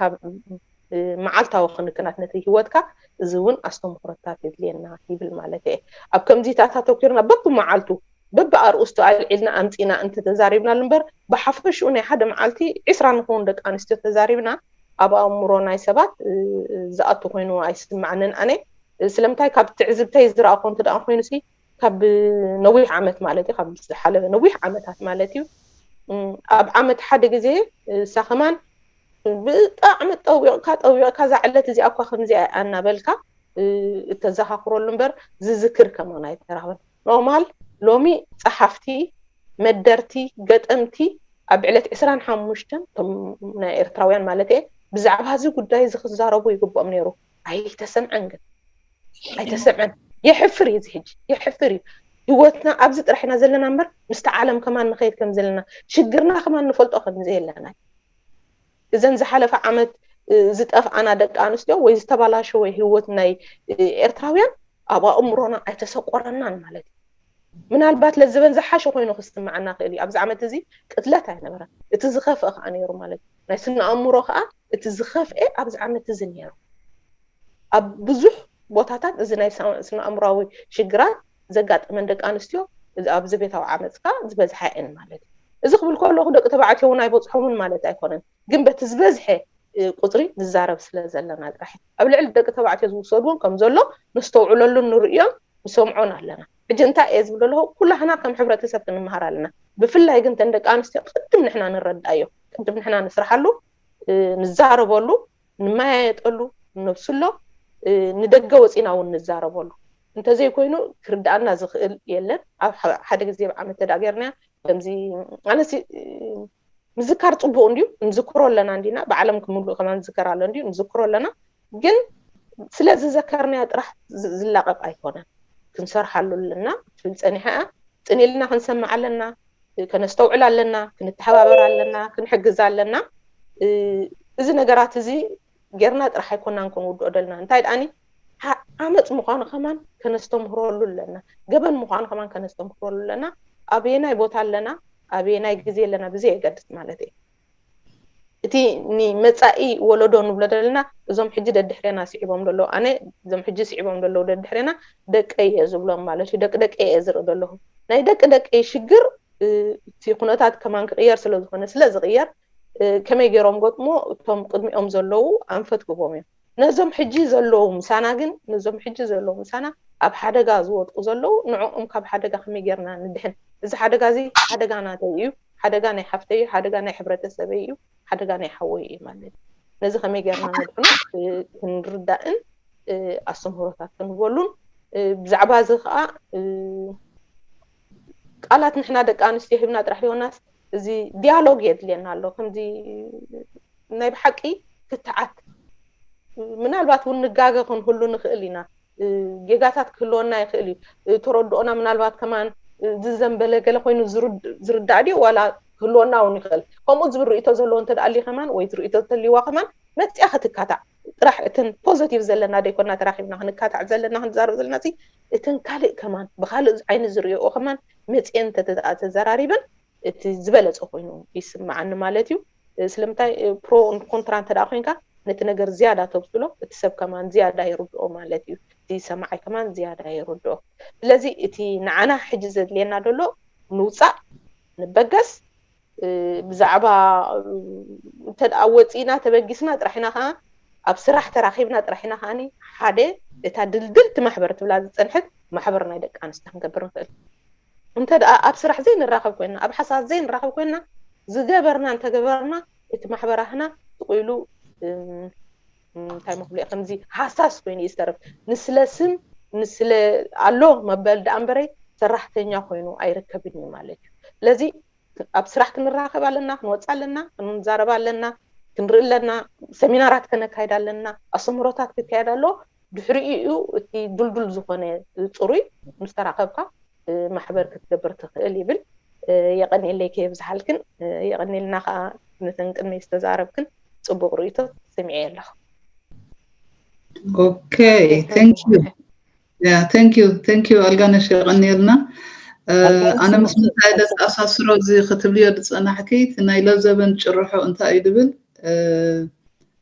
መዓልታዊ ክንክናት ነቲ ህይወትካ፣ እዚ እውን ኣስተምህሮታት የድልየና ይብል ማለት እየ። ኣብ ከምዚታት ኣተኪርና በብመዓልቱ በብኣርእስቱ ኣልዒልና ኣምፂና እንተተዛሪብናሉ እምበር፣ ብሓፈሽኡ ናይ ሓደ መዓልቲ ዒስራ ንኸውን ደቂ ኣንስትዮ ተዛሪብና ኣብ ኣእምሮ ናይ ሰባት ዝኣቱ ኮይኑ ኣይስምዓንን ኣነ። ስለምንታይ ካብ ትዕዝብተይ ዝረኣኹ እንተ ደኣ ኮይኑሲ ካብ ነዊሕ ዓመት ማለት እዩ፣ ካብ ዝሓለፈ ነዊሕ ዓመታት ማለት እዩ። ኣብ ዓመት ሓደ ግዜ እሳ ከማን ብጣዕሚ ጠዊቕካ ጠዊቕካ እዛ ዕለት እዚኣ እኳ ከምዚኣ እያ እናበልካ እተዘኻኽረሉ እምበር ዝዝክር ከማን ኣይተረኽበን። ኖርማል ሎሚ ጸሓፍቲ፣ መደርቲ፣ ገጠምቲ ኣብ ዕለት ዕስራን ሓሙሽተን እቶም ናይ ኤርትራውያን ማለት እየ ብዛዕባ እዚ ጉዳይ እዚ ክዛረቡ ይግብኦም ነይሩ። ኣይተሰምዐን ግን ኣይተሰምዐን። የሕፍር እዩ እዚ ሕጂ፣ የሕፍር እዩ። ህይወትና ኣብዚ ጥራሕ ኢና ዘለና እምበር ምስቲ ዓለም ከማን ንኸይድ ከም ዘለና፣ ሽግርና ከማን ንፈልጦ ከም ዘየለና። እዘን ዝሓለፈ ዓመት ዝጠፍኣና ደቂ ኣንስትዮ ወይ ዝተባላሸወ ህይወት ናይ ኤርትራውያን ኣብ ኣእምሮና ኣይተሰቆረናን ማለት እዩ። ምናልባት ለዘበን ዝሓሸ ኮይኑ ክስምዓና ክእል እዩ። ኣብዚ ዓመት እዚ ቅትለት ኣይነበረን። እቲ ዝኸፍአ ከዓ ነይሩ ማለት እዩ። ናይ ስነ ኣእምሮ ከዓ እቲ ዝኸፍአ ኣብዚ ዓመት እዚ ነይሩ። ኣብ ብዙሕ ቦታታት እዚ ናይ ስነ ኣእምራዊ ሽግራት ዘጋጠመን ደቂ ኣንስትዮ ኣብዚ ቤታዊ ዓመፅካ ዝበዝሓ እየን ማለት እዩ። እዚ ክብል ከለኹ ደቂ ተባዕትዮ እውን ኣይበፅሖምን ማለት ኣይኮነን። ግን በቲ ዝበዝሐ ቁፅሪ ንዛረብ ስለ ዘለና ጥራሕ ኣብ ልዕሊ ደቂ ተባዕትዮ ዝውሰድዎን ከም ዘሎ ነስተውዕለሉን ንርእዮን ንሰምዖን ኣለና። ሕጂ እንታይ እየ ዝብል ዘለኹ፣ ኩላህና ከም ሕብረተሰብ ክንመሃር ኣለና። ብፍላይ ግን ተን ደቂ ኣንስትዮ ቅድም ንሕና ንረድኣዮ፣ ቅድም ንሕና ንስርሓሉ፣ ንዛረበሉ፣ ንመያየጠሉ፣ ነብስሎ፣ ንደገ ወፂና እውን ንዛረበሉ። እንተዘይኮይኑ ክርድኣና ዝኽእል የለን። ኣብ ሓደ ግዜ ብዓመት ተዳገርና ከምዚ ኣነሲ ምዝካር ፅቡቅ እንድዩ፣ ንዝክሮ ኣለና እንዲና፣ ብዓለም ክምሉእ ከማን ዝዝከር ኣሎ እንድዩ፣ ንዝክሮ ኣለና። ግን ስለ ዝዘከርናዮ ጥራሕ ዝላቀቅ ኣይኮነን። ክንሰርሓሉ ኣለና ትብል ፀኒሓ እያ። ፅን ኢልና ክንሰምዕ ኣለና፣ ከነስተውዕል ኣለና፣ ክንተሓባበር ኣለና፣ ክንሕግዝ ኣለና። እዚ ነገራት እዚ ጌርና ጥራሕ ኣይኮናን ክንውድኦ ደልና። እንታይ ደኣኒ ዓመፅ ምኳኑ ከማን ከነስተምህረሉ ኣለና። ገበን ምኳኑ ከማን ከነስተምህረሉ ኣለና። ኣበየናይ ቦታ ኣለና፣ ኣበየናይ ግዜ ኣለና ብዘየገድስ ማለት እዩ። እቲ ንመፃኢ ወለዶ ንብሎ ዘለና፣ እዞም ሕጂ ደድሕሬና ስዒቦም ዘለዉ፣ ኣነ እዞም ሕጂ ስዒቦም ዘለዉ ደድሕሬና ደቀይ እየ ዝብሎም ማለት እዩ። ደቂ ደቀይ እየ ዝርኢ ዘለኹ። ናይ ደቂ ደቀይ ሽግር እቲ ኩነታት ከማን ክቕየር ስለ ዝኾነ፣ ስለ ዝቕየር፣ ከመይ ገይሮም ገጥሞ፣ እቶም ቅድሚኦም ዘለዉ ኣንፈት ግቦም እዮም። ነዞም ሕጂ ዘለዉ ምሳና ግን፣ ነዞም ሕጂ ዘለዉ ምሳና ኣብ ሓደጋ ዝወድቁ ዘለዉ፣ ንዕኦም ካብ ሓደጋ ከመይ ጌርና ንድሕን? እዚ ሓደጋ እዚ ሓደጋ ናተይ እዩ፣ ሓደጋ ናይ ሓፍተይ እዩ፣ ሓደጋ ናይ ሕብረተሰበይ እዩ፣ ሓደጋ ናይ ሓወይ እዩ ማለት እዩ። ነዚ ከመይ ጌርና ነድሕኖ ክንርዳእን ኣስተምህሮታት ክንበሉን፣ ብዛዕባ እዚ ከዓ ቃላት ንሕና ደቂ ኣንስትዮ ሂብና ጥራሕ ይሆናስ፣ እዚ ዲያሎግ የድልየና ኣሎ። ከምዚ ናይ ብሓቂ ክትዓት፣ ምናልባት እውን ንጋገ ክንህሉ ንኽእል ኢና። ጌጋታት ክህልወና ይኽእል እዩ። ተረድኦና ምናልባት ከማን ዝዘንበለ ገለ ኮይኑ ዝርዳእ ድዩ ዋላ ክህልወና እውን ይኽእል። ከምኡ ዝብል ርእቶ ዘለዎ እንተ ኣልዩ ከማን ወይ ዝርእቶ ተልይዋ ከማን መፅያ ክትካታዕ ጥራሕ፣ እተን ፖዘቲቭ ዘለና ደይኮና ተራኺብና ክንካታዕ ዘለና ክንዛረብ ዘለና፣ እተን ካልእ ከማን ብካልእ ዓይኒ ዝርእኦ ከማን መፅየን ተተዘራሪበን እቲ ዝበለፀ ኮይኑ ይስምዓኒ ማለት እዩ። ስለምንታይ ፕሮ ኮንትራ እንተ ኮይንካ ነቲ ነገር ዝያዳ ተብስሎ፣ እቲ ሰብ ከማን ዝያዳ ይርድኦ ማለት እዩ። እቲ ሰማዓይ ከማን ዝያዳ ይርድኦ። ስለዚ እቲ ንዓና ሕጂ ዘድልየና ዘሎ ንውፃእ፣ ንበገስ፣ ብዛዕባ እንተ ወፂእና ተበጊስና ጥራሕና ከዓ ኣብ ስራሕ ተራኺብና ጥራሕና ከዓ ሓደ እታ ድልድልቲ ማሕበር ትብላ ዝፀንሐት ማሕበር ናይ ደቂ ኣንስትዮ ክንገብር ንኽእል። እንተ ደኣ ኣብ ስራሕ ዘይንራኸብ ኮይና፣ ኣብ ሓሳብ ዘይንራኸብ ኮይና፣ ዝገበርና እንተገበርና እቲ ማሕበራህና ጥቑ ኢሉ እንታይ መክብሎ ከምዚ ሃሳስ ኮይኑ ይስተርፍ። ንስለ ስም ንስለ ኣሎ መበል ደኣ እምበረይ ሰራሕተኛ ኮይኑ ኣይርከብን እዩ ማለት እዩ። ስለዚ ኣብ ስራሕ ክንራኸብ ኣለና፣ ክንወፅ ኣለና፣ ክንዛረብ ኣለና፣ ክንርኢ ኣለና፣ ሰሚናራት ከነካይድ ኣለና፣ ኣስተምህሮታት ክካየድ ኣሎ። ድሕሪኡ እዩ እቲ ድልዱል ዝኾነ ፅሩይ ምስ ተራኸብካ ማሕበር ክትገብር ትኽእል ይብል። የቐንየለይ ከየብዝሓልክን፣ የቐንየልና ከዓ ነተን ቅድመይ ዝተዛረብክን ፅቡቕ ርእይቶ ስሚዐ ኣለኹ። ኦኬ፣ thank you. Yeah, thank you, thank you ኣልጋነሽ፣ የቐንየልና። ኣነ ምስ ምንታይ ዶ ተኣሳስሮ እዚ ክትብልዮ ዝፀናሕኪ፣ እቲ ናይ ለዘበን ጭርሖ እንታይ እዩ ዝብል?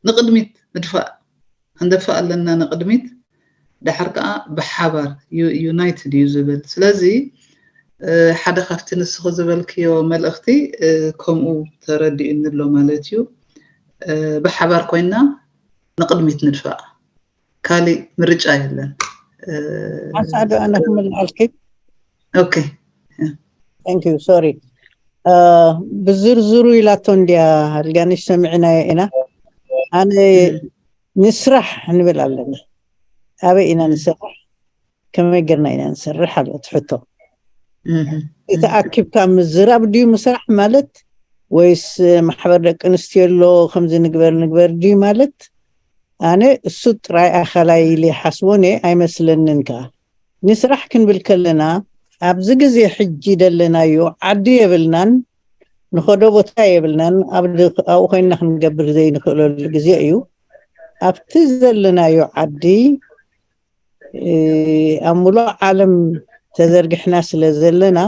ንቕድሚት ምድፋእ፣ ክንደፍእ ኣለና ንቕድሚት፣ ደሓር ከዓ ብሓባር፣ ዩናይትድ እዩ ዝብል። ስለዚ ሓደ ካብቲ ንስኺ ዝበልክዮ መልእኽቲ ከምኡ ተረዲኡኒ ኣሎ ማለት እዩ። ብሓባር ኮይና ንቕድሚት ንድፋእ፣ ካሊእ ምርጫ የለን። ሓንሳእ ዶ ኣነ ክምልኣልኪ? ኦኬ። Thank you, sorry። ብዝርዝሩ ኢላቶ እንድያ ኣልጋነሽ፣ ሰሚዕናዮ ኢና። ኣነ ንስራሕ ንብል ኣለና። ኣበይ ኢና ንሰርሕ? ከመይ ጌርና ኢና ንሰርሕ ኣሎ እቲ ሕቶ። እቲ ኣኪብካ ምዝራብ ድዩ ምስራሕ ማለት፣ ወይስ ማሕበር ደቂ ኣንስትዮ ኣሎ ከምዚ ንግበር ንግበር ድዩ ማለት? ኣነ እሱ ጥራይ ኣኻላይ ኢለ ሓስቦ ነ ኣይመስለንን ከኣ። ንስራሕ ክንብል ከለና ኣብዚ ግዜ ሕጂ ደለናዮ ዓዲ የብልናን፣ ንኸዶ ቦታ የብልናን፣ ኣብኡ ኮይንና ክንገብር ዘይንኽእለሉ ግዜ እዩ። ኣብቲ ዘለናዮ ዓዲ ኣብ ሙሉእ ዓለም ተዘርጊሕና ስለ ዘለና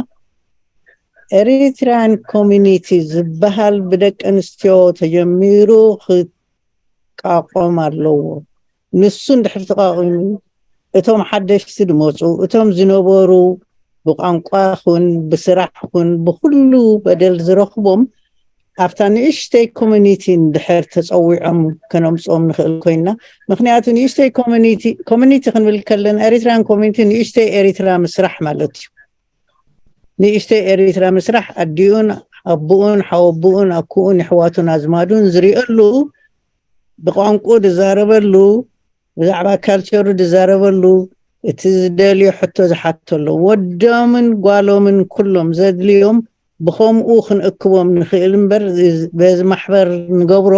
ኤሪትራያን ኮሚኒቲ ዝበሃል ብደቂ ኣንስትዮ ተጀሚሩ ክቃቆም ኣለዎ። ንሱ እንድሕር ተቃቂሙ እቶም ሓደሽቲ ዝመፁ እቶም ዝነበሩ ብቋንቋ ኹን ብስራሕ ኹን ብኩሉ በደል ዝረኽቦም ኣብታ ንእሽተይ ኮሚኒቲ እንድሕር ተፀዊዖም ከነምፅኦም ንኽእል ኮይና። ምክንያቱ ንእሽተይ ኮሚኒቲ ኮሚኒቲ ክንብል ከለና ኤሪትራን ኮሚኒቲ ንእሽተይ ኤሪትራ ምስራሕ ማለት እዩ። ንእሽተይ ኤሪትራ ምስራሕ ኣዲኡን ኣቦኡን ሓወቦኡን ኣኩኡን ኣሕዋቱን ኣዝማዱን ዝሪኦሉ ብቋንቁ ዝዛረበሉ ብዛዕባ ካልቸሩ ዝዛረበሉ እቲ ዝደልዮ ሕቶ ዝሓተሉ ወዶምን ጓሎምን ኩሎም ዘድልዮም ብኸምኡ ክንእክቦም ንኽእል እምበር በዚ ማሕበር ንገብሮ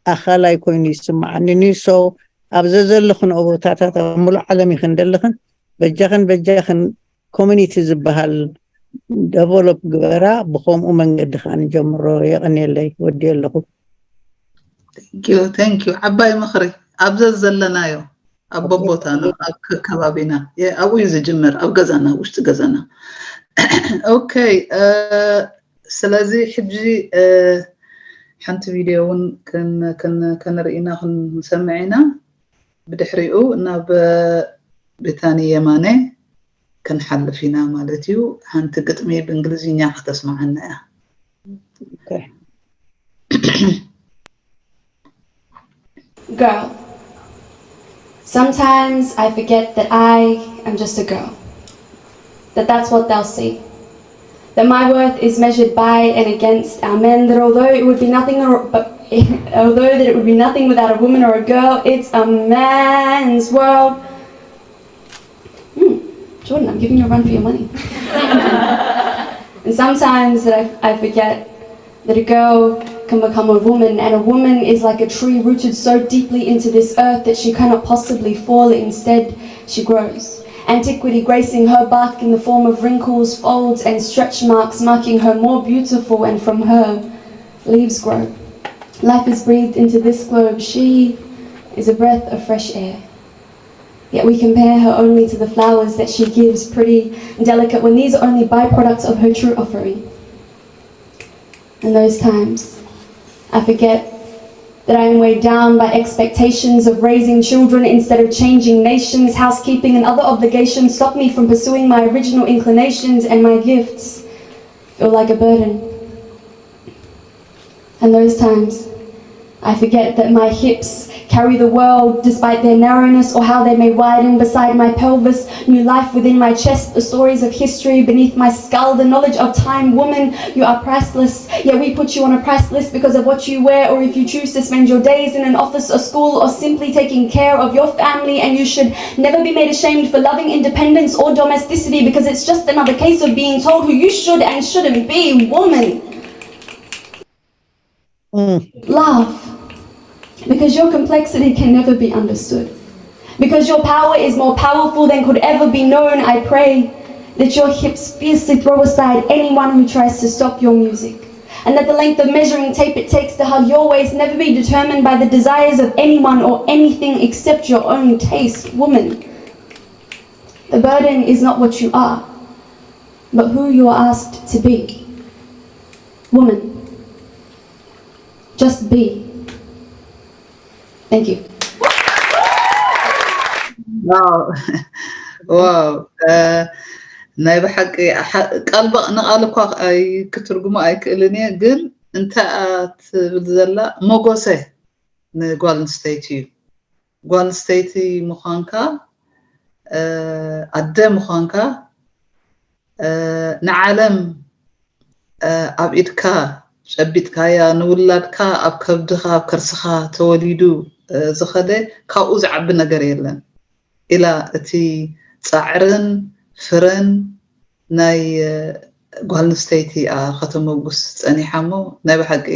ኣኻላይ ኮይኑ ይስምዓኒ። ንሶ ኣብ ዘዘለኽንኦ ቦታታት ኣብ ሙሉእ ዓለም ይኽን ደለኽን በጃኽን በጃኽን ኮሚኒቲ ዝበሃል ደቨሎፕ ግበራ። ብኸምኡ መንገዲ ከዓ ንጀምሮ። የቐንየለይ፣ ወዲ ኣለኹ። Thank you, thank you። ዓባይ ምኽሪ ኣብ ዘዘለናዮ ኣብ በቦታና ኣብ ከ- ከባቢና የ- ኣብኡ እዩ ዝጅምር፣ ኣብ ገዛና፣ ውሽጢ ገዛና። ኦኬ። ስለዚ ሕጂ ሓንቲ ቪድዮ እውን ከንርኢና ክንሰምዕ ኢና። ብድሕሪኡ ናብ ቤታኒ የማነ ክንሓልፍ ኢና ማለት እዩ። ሓንቲ ግጥሚ ብእንግሊዝኛ ከተስማዓና እያ። Girl. Sometimes I forget that I am just a girl. That that's what they'll see. That my worth is measured by and against our men. That although it would be nothing, or, but although that it would be nothing without a woman or a girl, it's a man's world. Mm, Jordan, I'm giving you a run for your money. And sometimes that I, I forget that a girl can become a woman, and a woman is like a tree rooted so deeply into this earth that she cannot possibly fall. Instead, she grows. Antiquity gracing her bark in the form of wrinkles, folds, and stretch marks, marking her more beautiful, and from her, leaves grow. Life is breathed into this globe. She is a breath of fresh air. Yet we compare her only to the flowers that she gives, pretty and delicate, when these are only byproducts of her true offering. In those times, I forget that I am weighed down by expectations of raising children instead of changing nations. Housekeeping and other obligations stop me from pursuing my original inclinations, and my gifts feel like a burden. And those times, I forget that my hips carry the world despite their narrowness, or how they may widen beside my pelvis. New life within my chest, the stories of history beneath my skull, the knowledge of time. Woman, you are priceless, yet we put you on a price list because of what you wear, or if you choose to spend your days in an office, a school, or simply taking care of your family. And you should never be made ashamed for loving independence or domesticity, because it's just another case of being told who you should and shouldn't be. Woman, Mm. Love, because your complexity can never be understood. Because your power is more powerful than could ever be known, I pray that your hips fiercely throw aside anyone who tries to stop your music. And that the length of measuring tape it takes to hug your waist never be determined by the desires of anyone or anything except your own taste. Woman, the burden is not what you are, but who you are asked to be. Woman, just be. Thank you. ዋው፣ ዋው። ናይ ብሓቂ ቃል ንቓል እኳ ክትርጉሞ ኣይክእልን እየ፣ ግን እንታይ ትብል ዘላ፣ ሞጎሰ ንጓል ኣንስተይቲ እዩ። ጓል ኣንስተይቲ ምዃንካ፣ ኣደ ምዃንካ፣ ንዓለም ኣብ ኢድካ ጨቢጥካያ፣ ንውላድካ ኣብ ከብድኻ ኣብ ከርስኻ ተወሊዱ ዝኸደ ካብኡ ዝዓቢ ነገር የለን ኢላ እቲ ፃዕርን ፍረን ናይ ጓል ኣንስተይቲ እያ ከተመጉስ ፀኒሓ። እሞ ናይ ብሓቂ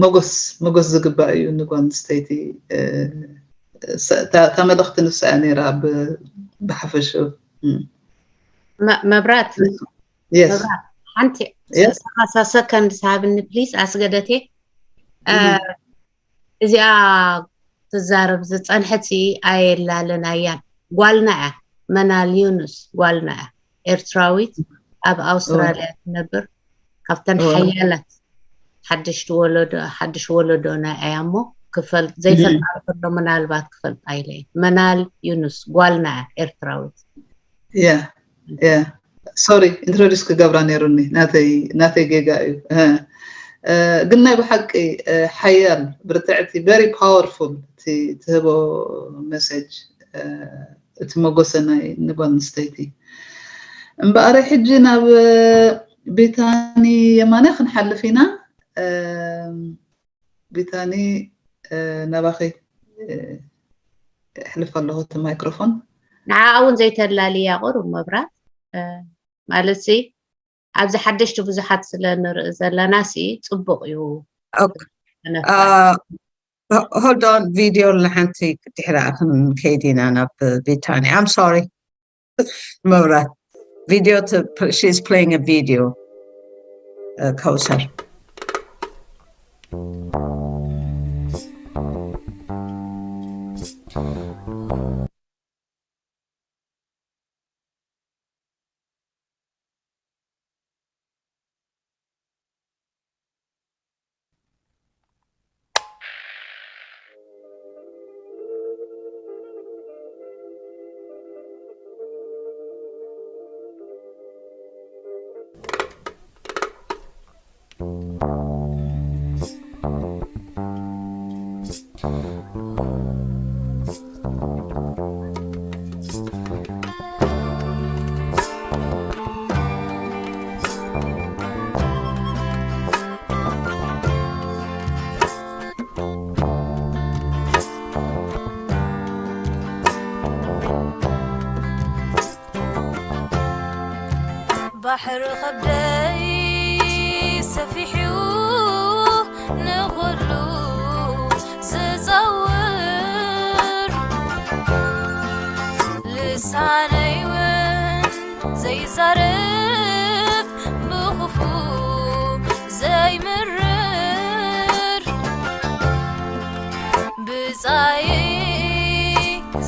ሞጎስ ሞጎስ ዝግባእ እዩ ንጓል ኣንስተይቲ። እታ መልእኽቲ ንሳ እያ ነይራ ብሓፈሽኡ። መብራት፣ መብራት፣ ሓንቲ ሰላሳ ሰከንድ ሃብኒ ፕሊዝ ኣስገደቴ። እዚኣ ትዛረብ ዝፀንሐት ኣየላለናያን፣ ጓልና እያ። መናል ዩኑስ ጓልና እያ፣ ኤርትራዊት፣ ኣብ ኣውስትራልያ ትነብር፣ ካብተን ሓያላት ሓድሽቲ ወለዶ፣ ሓድሽ ወለዶና እያ። እሞ ክፈልጥ ዘይፈልጣ ከሎ ምናልባት ክፈልጣ ኢለ እየ። መናል ዩኑስ ጓልና እያ፣ ኤርትራዊት። ያ ያ ሶሪ፣ ኢንትሮዲስ ክገብራ ነይሩኒ፣ ናተይ ናተይ ጌጋ እዩ። ግን ናይ ብሓቂ ሓያል፣ ብርትዕቲ፣ ቨሪ ፓወርፉል እቲ ትህቦ መሰጅ፣ እቲ መጎሰ ናይ ንጓል ኣንስተይቲ። እምበኣረ ሕጂ ናብ ቢታኒ የማነ ክንሓልፍ ኢና። ቢታኒ፣ ናባኺ የሕልፍ ኣለኹ እቲ ማይክሮፎን። ንዓኣ እውን ዘይተላልያ ቁሩብ መብራት፣ ማለት ሲ ኣብዚ ሓደሽቲ ብዙሓት ስለ ንርኢ ዘለና ሲ ጽቡቕ እዩ። Hold on, ቪድዮ ለሓንቲ ድሕሪኣ ክንከይድ ኢና ናብ ቢታኒ። I'm sorry. መብራት ቪድዮ፣ she is playing a video. ከውሰር። ባሕሪ ከብደይ ሰፊሕዩ ንኹሉ ዝጸውር፣ ልሳነይ እውን ዘይዛረብ፣ ብኽፉእ ዘይምርር፣ ብጻየይ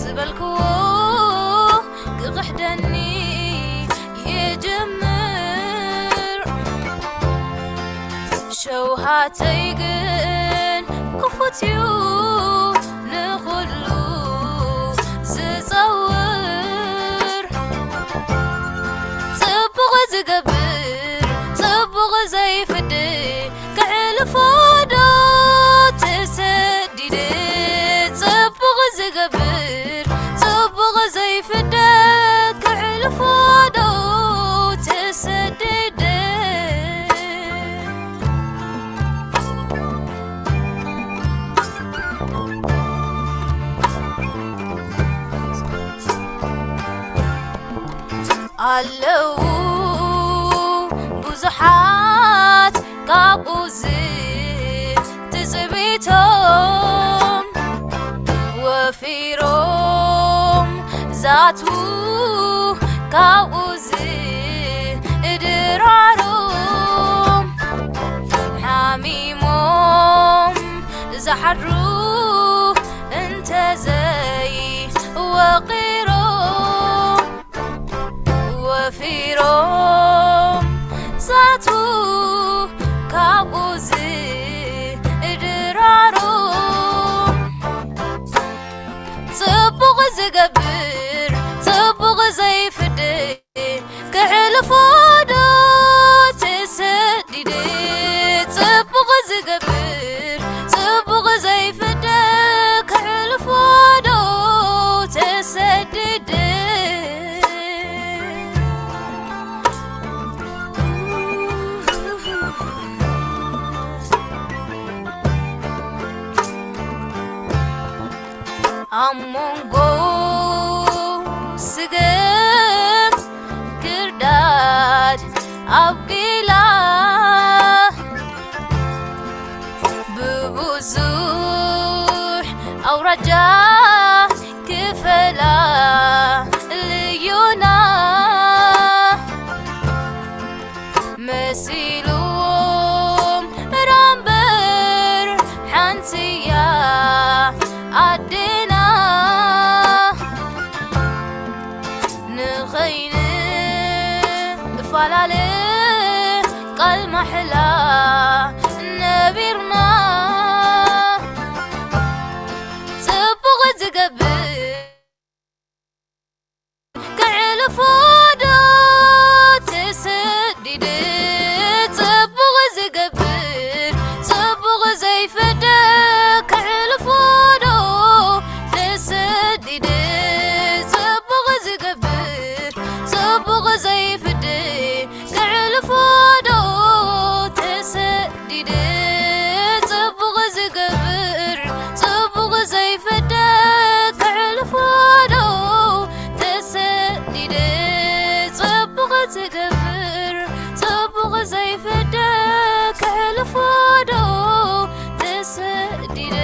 ዝበልክዎ ክኽሕደኒ ይጅምር። ሸውሃተይ ግን ክፉት እዩ ንኹሉ ዝጸውር። ጽቡቕ ዝገብር፣ ጽቡቕ ዘይፍዲ፣ ክዕልፎ ዶ ተሰዲደ? ጽቡቕ ዝገብር፣ ጽቡቕ ዘይፍደ፣ ክዕልፎ ዶ ተሰዲደ? ኣለዉ ብዙሓት ካብኡ ዝትጽቢቶም ወፊሮም ዛቱ ካብኡ ዝድራሮም ሓሚሞም ዝሓድሩ እንተዘይ ወቒሮም ወፊሮም ዛቱ ካብኡ ዝድራሮም ጽቡቕ ዝገብር ጽቡቕ ዘይፍደ ክዕልፎ ዶ ተሰዲደ ጽቡቕ ዝገብር ጽቡቕ ዘይፍደ ክዕልፎ ዶ ተሰዲደ ኣብ መንጎ ስገም ክርዳድ ኣብቂላ ብብዙሕ ኣውራጃ ክፈላ ልዩና መሲልዎም ራምበር ሓንትያ ኣዴና ንኸይንፈላለ ቃል ማሕላ ነቢርና ጽቡቕ ዝገብር ክዕልፎ ዶ ተሰዲደ ጽቡቕ ዝገብር ጽቡቕ ዘይፈደ ክዕልፎ ዶ ተሰዲደ ጽቡቕ ዝገብር ጽቡቕ ዘይፍደ ክዕልፎ ዶ ተሰዲደ ጽቡቕ ዝገብር ጽቡቕ ዘይፈደ ክዕልፎ ዶ ተሰዲደ ጽቡቕ ዝገብር ጽቡቕ ዘይፈደ ክዕልፎ ዶ ተሰዲደ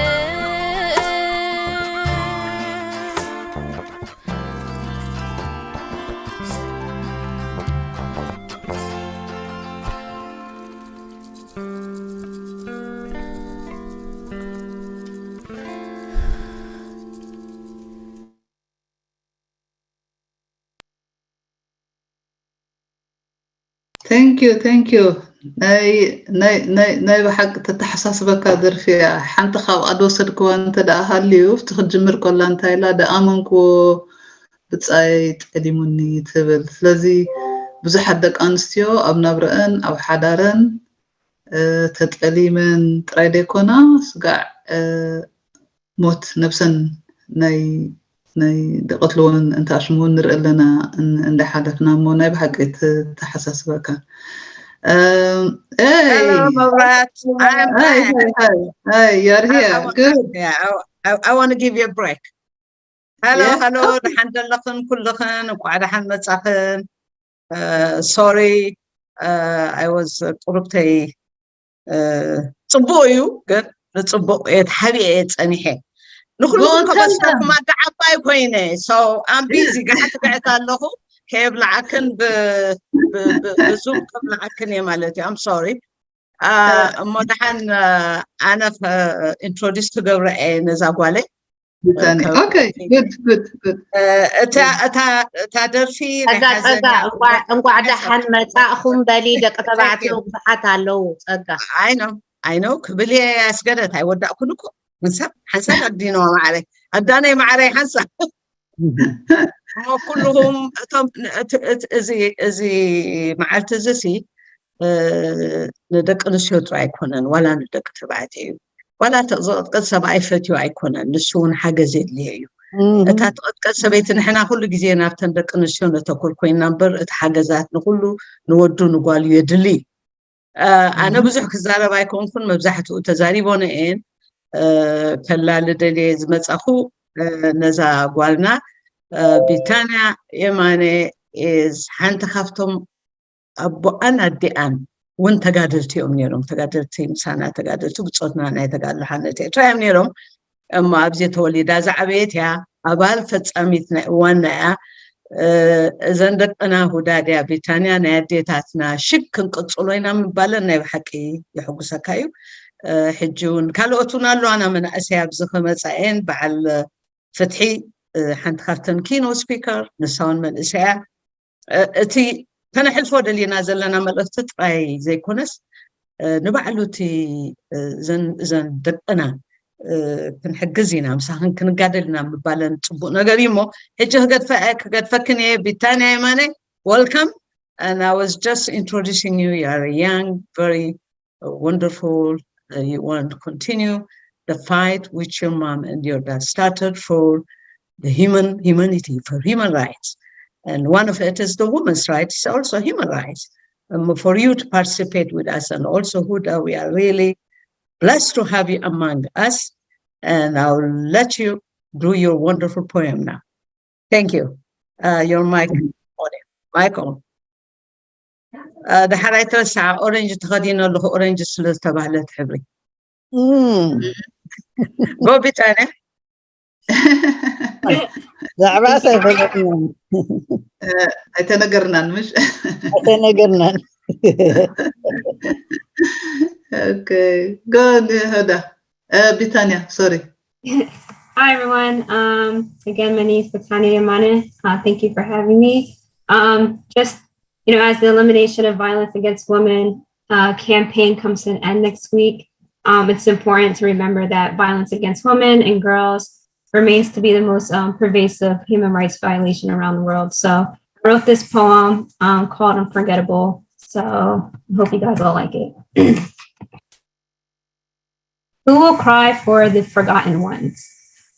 Thank you, thank you። ናይ ናይ ናይ ናይ ብሓቂ ተተሓሳስበካ ደርፊ እያ። ሓንቲ ካብኣ ዝወሰድክዋ እንተ ደኣ ሃልዩ፣ እቲ ክትጅምር ከላ እንታይ ኢላ፣ "ደኣመንክዎ ብጻየይ ጠሊሙኒ" ትብል። ስለዚ ብዙሓት ደቂ ኣንስትዮ ኣብ ናብረአን ኣብ ሓዳረን ተጠሊመን ጥራይ ደይኮና፣ ስጋዕ ሞት ነብሰን ናይ ናይ ዝቐትልዎን እንተኣሽምዎን ንርኢ ኣለና እንዳሓለፍና። እሞ ናይ ብሓቂ ተሓሳስበካ። Hello, Mobrat. I'm back. Hi, you're here. Good. Yeah, I, I, I want to give you a break. Hello, Yes, hello. okay. ደሓን ዘለኽን ኩልኽን፣ እንኳዕ ደሓን መጻኽን። Sorry, I was ቁርብተይ ጽቡቕ እዩ፣ ግን ንጽቡቕ እየ ተሓቢኤ እየ ጸኒሐ። ንኩልኩም Go tell ከመስለኩም them. ኣደ ዓባይ ኮይነ። So I'm busy፣ ጋዕቲ ግዕት ኣለኹ። ከየብልዓክን ብ- ብ- ብ- ብዙም ከብልዓክን እየ ማለት እዩ። I'm sorry. እሞ ደሓን፣ ኣነ ኢንትሮዲስ ክገብረ እየ ነዛ ጓለይ። ብታኒ። Okay, good, good, good. እታ እታ እታ ደርፊ ናይ ጸጋ ሓዘን ጸጋ እያ። እንኳዕ እንኳዕ ሓዘን። ደሓን መጻእኹም በሊ። ደቂ ተባዕትዮ you. ብዙሓት ኣለዉ። ጸጋ I know, I know ክብል እየ። ኣስገደት ኣይወዳእኩን እኮ። ሓንሳብ ሓንሳብ ኣዲኖ ማዕረ ኣዳነይ ማዕረ ሓንሳብ እሞ ኩልኹም እቶም እቲ- እቲ- እዚ እዚ መዓልቲ እዚ ሲ ንደቂ ኣንስትዮ ጥራይ ኣይኮነን፣ ዋላ ንደቂ ተባዕትዮ እዩ። ዋላ እቲ ዝቕጥቀጥ ሰብኣይ ፈትዩ ኣይኮነን፣ ንሱ እውን ሓገዝ የድልዮ እዩ። እታ ትቕጥቀጥ ሰበይቲ፣ ንሕና ኩሉ ግዜ ናብተን ደቂ ኣንስትዮ ነተኩር ኮይና እምበር፣ እቲ ሓገዛት ንኩሉ ንወዱ ንጓሉ የድሊ። ኣነ ብዙሕ ክዛረብ ኣይኮንኩን፣ መብዛሕትኡ ተዛሪቦነ እየን። ከላልደል እየ ዝመጻኹ። ነዛ ጓልና ቢታንያ የማነ is ሓንቲ ካብቶም ኣቦኣን ኣዲኣን እውን ተጋደልቲ እዮም ነይሮም። ተጋደልቲ ምሳና፣ ተጋደልቲ ብጾትና ናይ ተጋድሎ ሓነት ኤርትራ እዮም ነይሮም። እሞ ኣብዚ ተወሊዳ ዝዓበየት እያ። ኣባል ፈጻሚት ናይ እዋንና እያ። እዘን ደቅና ሁዳድያ ቢታንያ ናይ ኣዴታትና ሽግ ክንቅጽሎ ኢና ምባለን ናይ ብሓቂ የሕጉሰካ እዩ። ሕጂ እውን ካልኦት እውን ኣለዋና መናእሰይ ኣብዚ ክመጻ እየን። በዓል ፍትሒ ሓንቲ ካብተን ኪኖ ስፒከር፣ ንሳ እውን መንእሰያ። እቲ ከነሕልፎ ደሊና ዘለና መልእኽቲ ጥራይ ዘይኮነስ፣ ንባዕሉ እቲ እዘን እዘን ደቅና ክንሕግዝ ኢና፣ ምሳኽን ክንጋደል ኢና ምባለን ጽቡቕ ነገር እዩ። እሞ ሕጂ ክገድፈ- ክገድፈክን እየ። ቢታንያ የማነ፣ welcome. And I was just introducing you. You are a young, very uh, wonderful. Uh, you want to continue the fight which your mom and your dad started for the human humanity, for human rights. And one of it is the women's rights, it's also human rights. Um, for you to participate with us, and also Huda, we are really blessed to have you among us. And I'll let you do your wonderful poem now. Thank you. Uh, your mic, on. Mic on. Uh, ድሓር ኣይተረስዓ፣ ኦረንጅ ተኸዲነ ኣለኹ፣ ኦረንጅ ስለ ዝተባህለት ሕብሪ። እም፣ ጎቢታነ ዛዕባስ ኣይፈለጥናን። ኣይተነገርናን፣ ምሽ? ኣይተነገርናን። Okay, go ንህዳ። ቢታንያ፣ sorry. Hi, everyone. Um, again, my name is Betania Yamane. Uh, thank you for having me. Um, just, you know, as the Elimination of Violence Against Women uh, campaign comes to an end next week, um, it's important to remember that violence against women and girls remains to be the most um, pervasive human rights violation around the world. So I wrote this poem um, called Unforgettable. So I hope you guys all like it. Who will cry for the forgotten ones,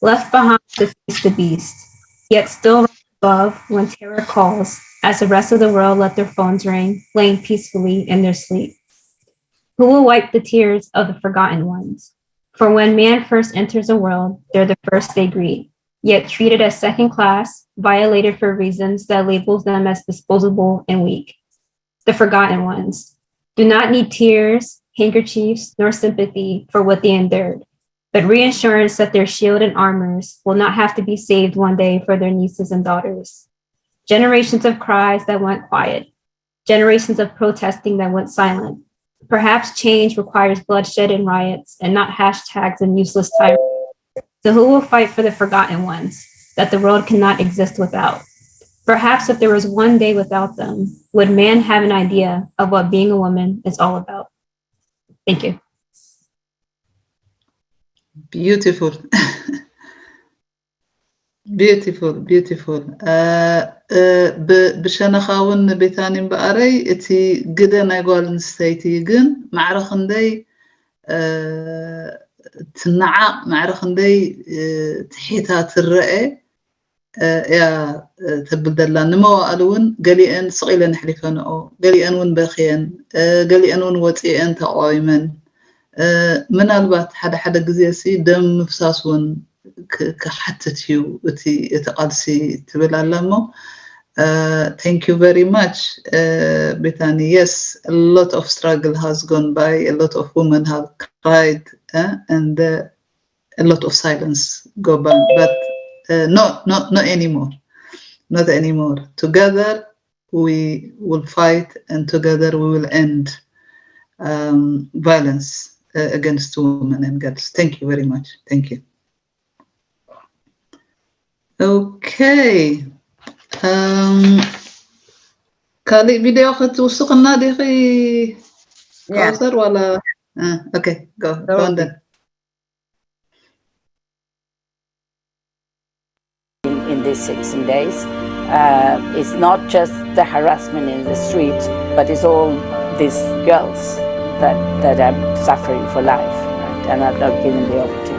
left behind to face the beast, yet still rise above when terror calls, as the rest of the world let their phones ring, laying peacefully in their sleep? Who will wipe the tears of the forgotten ones? For when man first enters the world, they're the first they greet, yet treated as second class, violated for reasons that labels them as disposable and weak. The forgotten ones do not need tears, handkerchiefs, nor sympathy for what they endured, but reassurance that their shield and armors will not have to be saved one day for their nieces and daughters. Generations of cries that went quiet, generations of protesting that went silent. Perhaps change requires bloodshed and riots and not hashtags and useless tirades. So who will fight for the forgotten ones that the world cannot exist without? Perhaps if there was one day without them, would man have an idea of what being a woman is all about? Thank you. Beautiful. Beautiful, beautiful. ብሸነኻ እውን ቤታኒ እምበኣረይ፣ እቲ ግደ ናይ ጓል ኣንስተይቲ ግን ማዕረ ክንደይ ትነዓቕ፣ ማዕረ ክንደይ ትሒታ ትረአ እያ ተብል ዘላ። ንመዋእሉ እውን ገሊአን ስቕ ኢለን ኣሕሊፈንኦ፣ ገሊአን እውን በኽየን፣ ገሊአን እውን ወፂአን ተቃዊመን። ምናልባት ሓደ ሓደ ግዜ ሲ ደም ምፍሳስ እውን ክሓትት እዩ እቲ እቲ ቃልሲ ትብል ኣላ እሞ thank you very much ቤታኒ። Yes, a lot of struggle has gone by, a lot of women have cried, and a lot of silence go by, but not not not anymore, not anymore. Together we will fight, and together we will end violence against women and girls. Thank you very much. Thank you. Okay. Kalih video khusus kena diri. Kauser wala. Okay, go go on then. In, in these sixty days, uh, it's not just the harassment in the street, but it's all these girls that, that are suffering for life, right, and are not given the opportunity.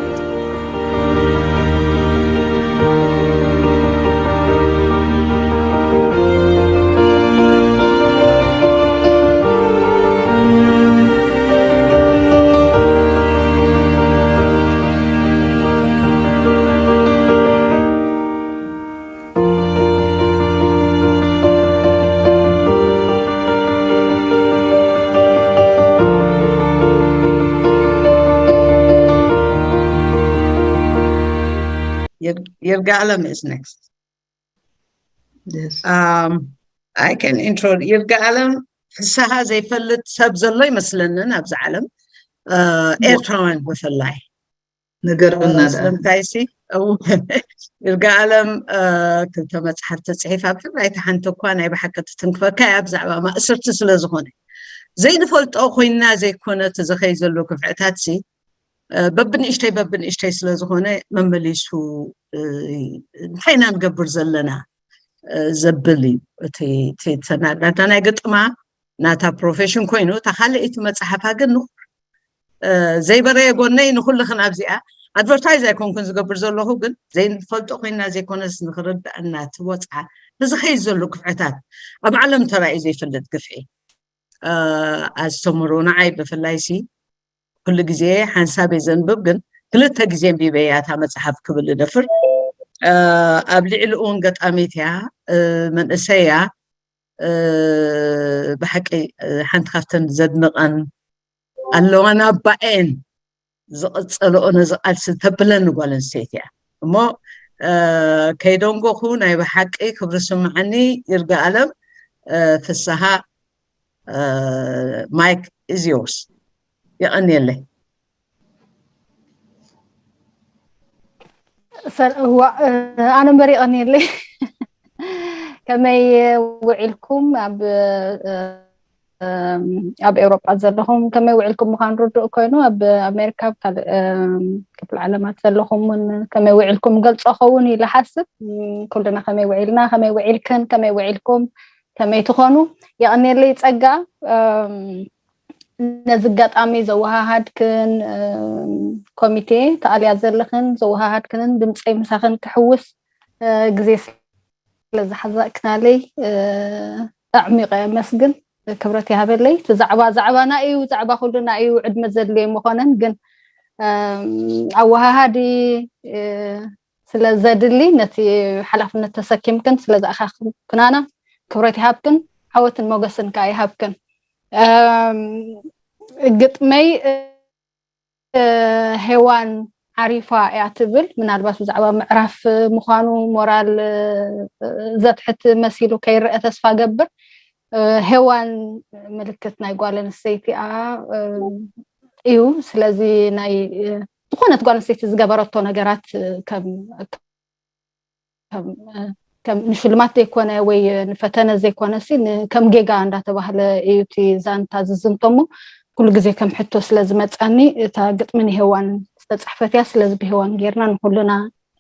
Yirga Alam is next. Yes. Um, I can intro. Yirga Alam, ፍስሃ ዘይፈልጥ ሰብ ዘሎ ይመስለንን ኣብዚ ዓለም። ኤርትራውያን ብፍላይ ንገርና። ስለምንታይ ሲ ይርጋ ኣለም ክልተ መፅሓፍቲ ፅሒፋ፣ ብፍላይ ሓንቲ እኳ ናይ ብሓቂ ትትንክፈካ እያ ብዛዕባ ማእስርቲ ስለ ዝኾነ። ዘይንፈልጦ ኮይና ዘይኮነ እቲ ዝኸይ ዘሎ ግፍዕታት ሲ በብንእሽተይ በብንእሽተይ ስለ ዝኾነ መመሊሱ እንታይ ኢና ንገብር ዘለና ዘብል እዩ። እቲ ሰናዳታ ናይ ግጥማ ናታ ፕሮፌሽን ኮይኑ፣ እታ ካልኣይቲ መፅሓፋ ግን ንቑር ዘይበረየ ጎነይ ንኩልኽን ኣብዚኣ ኣድቨርታይዝ ኣይኮንኩን ዝገብር ዘለኹ፣ ግን ዘይንፈልጦ ኮይና ዘይኮነስ ንክርዳእና እቲ ወፅዓ ንዝኸይድ ዘሎ ግፍዕታት ኣብ ዓለም ተራእዩ ዘይፈልጥ ግፍዒ ኣስተምሩ። ንዓይ ብፍላይ ሲ ኩሉ ግዜ ሓንሳብ እየ ዘንብብ፣ ግን ክልተ ግዜ ኣንቢበያ እታ መፅሓፍ ክብል እደፍር። ኣብ ልዕሊ እውን ገጣሚት እያ፣ መንእሰይ እያ። ብሓቂ ሓንቲ ካብተን ዘድንቐን ኣለዋን ኣባኤን ዝቐፀልኦ ነዚ ቃልሲ ተብለኒ ጓል ኣንስተይቲ እያ። እሞ ከይደንጎኹ ናይ ብሓቂ ክብሪ ስምዓኒ። ይርጋ ኣለም ፍስሃ፣ ማይክ ኢዝ ዮርስ። የቐንየለይ። ሰላም፣ ኣነ እምበር የቐንየለይ። ከመይ ውዒልኩም? ኣብ ኣብ ኤውሮጳ ዘለኹም ከመይ ውዒልኩም ምዃኑ ርዱእ ኮይኑ፣ ኣብ ኣሜሪካ፣ ኣብ ካልእ ክፍለ ዓለማት ዘለኹም እውን ከመይ ውዒልኩም ገልጾ ኸውን ኢለ ሓስብ። ኩልና ከመይ ውዒልና፣ ከመይ ውዒልክን፣ ከመይ ውዒልኩም፣ ከመይ ትኾኑ? የቐንየለይ ጸጋ። ነዚ ኣጋጣሚ ዘወሃሃድክን ኮሚቴ ተኣልያ ዘለኽን ዘወሃሃድክንን ድምፀይ ምሳኽን ክሕውስ ግዜ ስለዝሓዛእክናለይ ኣዕሚቐ የመስግን። ክብረት ይሃበለይ። እቲ ዛዕባ ዛዕባና እዩ፣ ዛዕባ ኩሉና እዩ፣ ዕድመ ዘድልዮ ኣይምኾነን፣ ግን ኣወሃሃዲ ስለ ዘድሊ ነቲ ሓላፍነት ተሰኪምክን ስለ ዝኣኻኽብክናና ክብረት ይሃብክን፣ ዓወትን ሞገስን ከኣ ይሃብክን። ግጥመይ ሄዋን ዓሪፋ እያ ትብል። ምናልባት ብዛዕባ ምዕራፍ ምዃኑ ሞራል ዘትሕት መሲሉ ከይረአ ተስፋ ገብር። ሄዋን ምልክት ናይ ጓል ኣንስተይቲ እያ እዩ። ስለዚ ናይ ዝኾነት ጓል ኣንስተይቲ ዝገበረቶ ነገራት ከም ከም ንሽልማት ዘይኮነ ወይ ንፈተነ ዘይኮነ ሲ ከም ጌጋ እንዳተባህለ እዩ እቲ ዛንታ ዝዝንቶ። እሞ ኩሉ ግዜ ከም ሕቶ ስለ ዝመፀኒ እታ ግጥሚ ንሄዋን ዝተፃሕፈት እያ። ስለዚ ብሄዋን ጌርና ንኩልና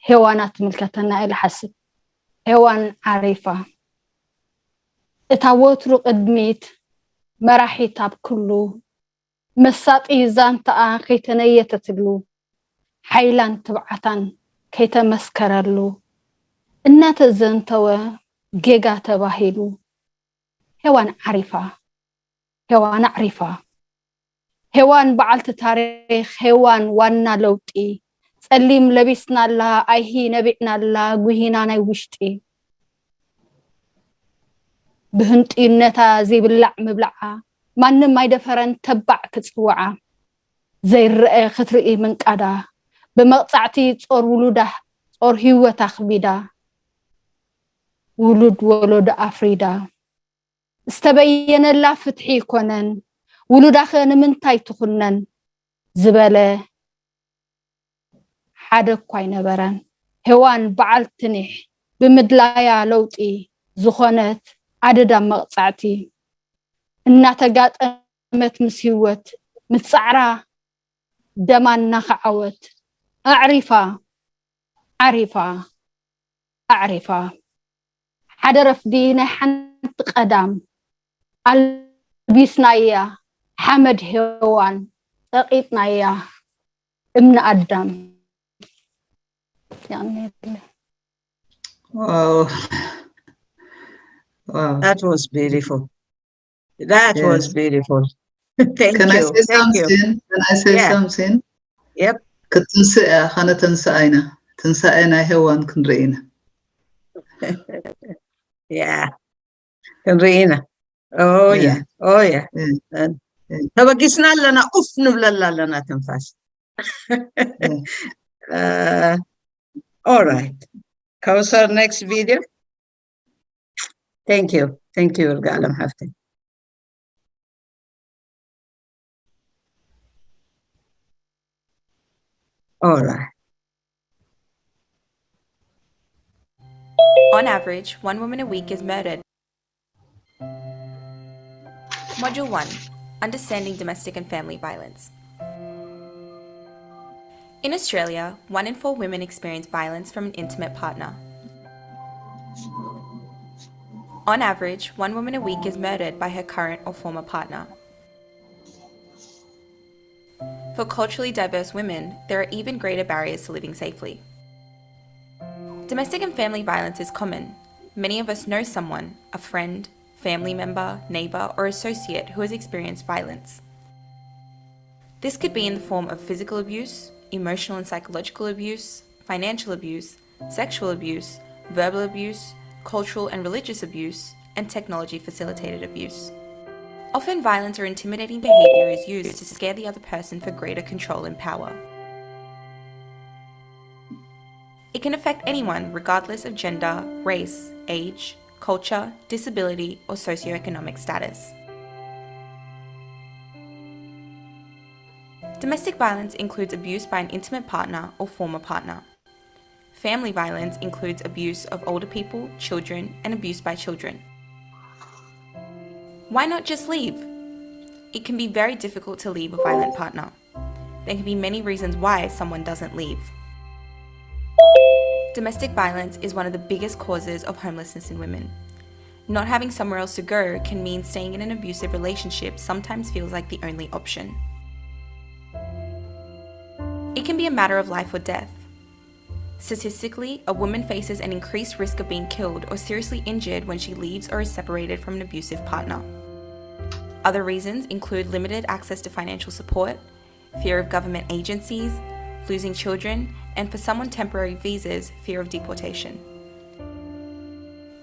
ሄዋና ትምልከተና ኢለ ሓስብ። ሄዋን ዓሪፋ፣ እታ ወትሩ ቅድሚት መራሒት ኣብ ኩሉ፣ መሳጢ ዛንታኣ ከይተነየተትሉ፣ ሓይላን ትብዓታን ከይተመስከረሉ፣ እናተዘንተወ ጌጋ ተባሂሉ። ሄዋን ዓሪፋ፣ ሄዋን ኣዕሪፋ። ሄዋን በዓልቲ ታሪኽ፣ ሄዋን ዋና ለውጢ። ጸሊም ለቢስናላ፣ ኣይሂ ነቢዕናላ፣ ጉሂና ናይ ውሽጢ። ብህንጥዩነታ ዘይብላዕ ምብላዓ፣ ማንም ኣይደፈረን ተባዕ ክጽውዓ። ዘይረአ ክትርኢ ምንቃዳ፣ ብመቕጻዕቲ ጾር ውሉዳ፣ ጾር ህይወታ ኣኽቢዳ፣ ውሉድ ወለዶ ኣፍሪዳ። ዝተበየነላ ፍትሒ ይኮነን፣ ውሉዳኸ ንምንታይ ትኹነን ዝበለ ሓደ እኳ ኣይነበረን። ሄዋን በዓልቲ ኒሕ፣ ብምድላያ ለውጢ ዝኾነት ኣደዳ መቕጻዕቲ፣ እናተጋጠመት ምስ ህይወት ምስ ጻዕራ ደማ እናኸዓወት፣ ኣዕሪፋ፣ ዓሪፋ፣ ኣዕሪፋ። ሓደ ረፍዲ ናይ ሓንቲ ቀዳም ኣልቢስናያ ሓመድ ሄዋን፣ ጸቒጥናያ እምኒ ኣዳም። የቐንየለይ። Wow. Wow. That was beautiful. That was Yes. Beautiful. Thank Can I you. say Thank you. Something? Can I say Yeah. Something? Yep. ክትንስእ እያ፣ ከነተንስኣ ኢና። ትንሳኤ ናይ ሄዋን ክንርኢ ኢና። Yeah. ክንርኢ ኢና። Oh yeah. Oh yeah. Yeah. ተበጊስና ኣለና፣ ኡፍ ንብለላ ኣለና ትንፋስ። Uh, all right. Kausar, next video. Thank you. Thank you, Irga Alam Hafte. All right. On average, one woman a week is murdered. Module one, Understanding Domestic and Family Violence. In Australia, one in four women experience violence from an intimate partner. On average, one woman a week is murdered by her current or former partner. For culturally diverse women, there are even greater barriers to living safely. Domestic and family violence is common. Many of us know someone, a friend, family member, neighbour, or associate who has experienced violence. This could be in the form of physical abuse, emotional and psychological abuse, financial abuse, sexual abuse, verbal abuse, cultural and religious abuse, and technology facilitated abuse. Often, violence or intimidating behaviour is used to scare the other person for greater control and power. It can affect anyone regardless of gender, race, age, culture, disability, or socioeconomic status. Domestic violence includes abuse by an intimate partner or former partner. Family violence includes abuse of older people, children, and abuse by children. Why not just leave? It can be very difficult to leave a violent partner. There can be many reasons why someone doesn't leave. Domestic violence is one of the biggest causes of homelessness in women. Not having somewhere else to go can mean staying in an abusive relationship sometimes feels like the only option. It can be a matter of life or death. Statistically, a woman faces an increased risk of being killed or seriously injured when she leaves or is separated from an abusive partner. Other reasons include limited access to financial support, fear of government agencies, losing children, and for some on temporary visas, fear of deportation.